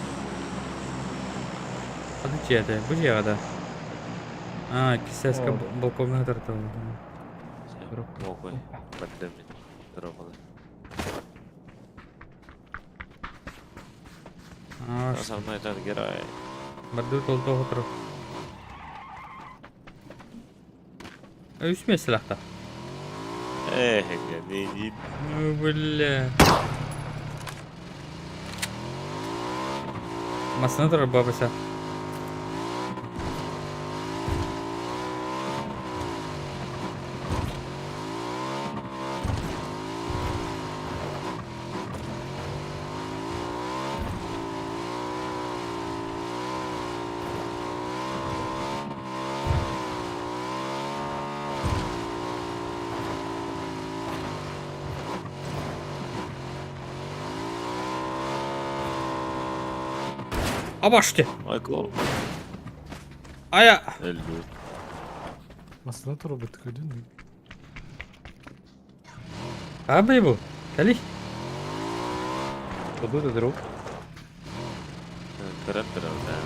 Adı жияды. Бу жияды. А, кисеска О. балконга тартыл. Дроп. Ой, поддымит. Дроп. А, Со мной этот герой. Барды толтоо отыр. Үс меселахта. Эх, не, не. Ну, бля. Масына тұрар бабыса. Абашты. Ой, клоун. Ая. Өлдү. Масына турбут көрдүн. Абы бу. Кали. Буду да дроп. Дроп, дроп, да.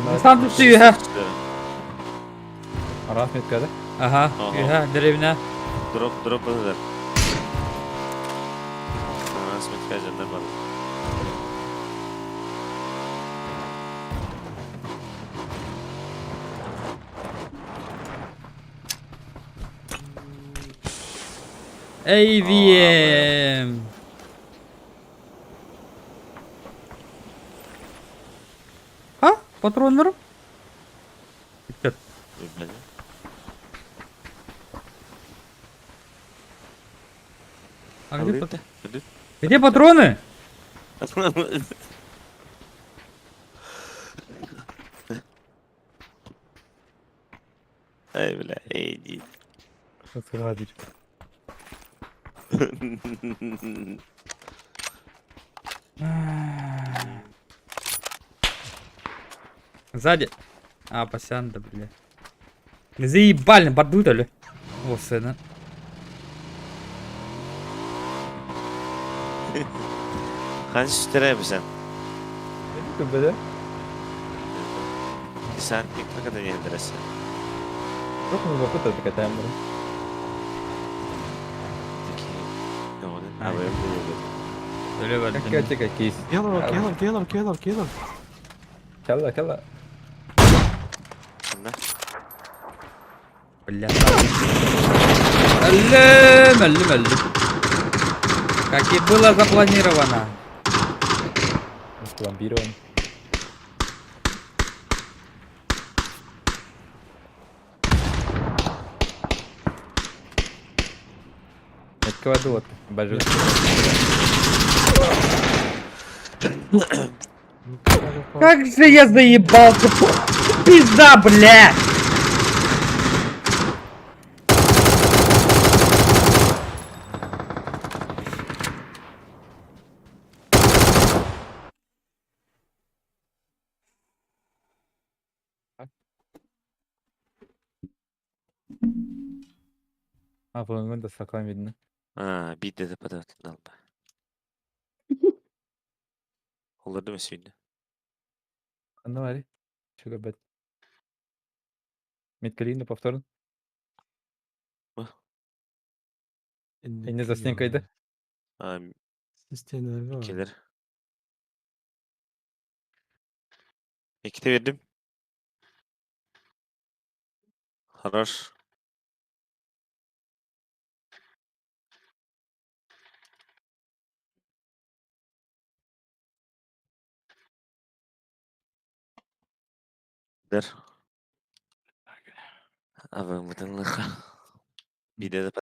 Ана Сан түстүү ха. Араас метка да? Ага. Ха, деревня. Дроп, дроп, дроп. Араас метка жандар бар. AVM. А? Патроннар? А где, где патроны? Ай, бля, иди. Гадич. Сзади. А, пасян, да, бля. Заебали, борду ли? О, сына. Ханыс сүтэрэ бisen. Көрбөтө. Десантник когда не дрессе. Жоқ, мы бакыт это катаем бро. Такие. Ну, а вы были. Өлө Как бардым. это кейс? Келор, келор, келор, келор, келор. Калла, калла. Да? Бля. Әллем, әллем, әллем. Как и было запланировано. Пломбирован. Это кладу бажу. Как же я заебался. Пизда, бля! А, вон да стакан видно. А, бит это подат алба. Оларды ма сүйді? Ну, ари. Чего бет. Меткалина повторно. Инне застенкайды. А, Системаларга бар. келер. Екіте бердім. Хорош. Дер. Абы мытынлыха. Биде де.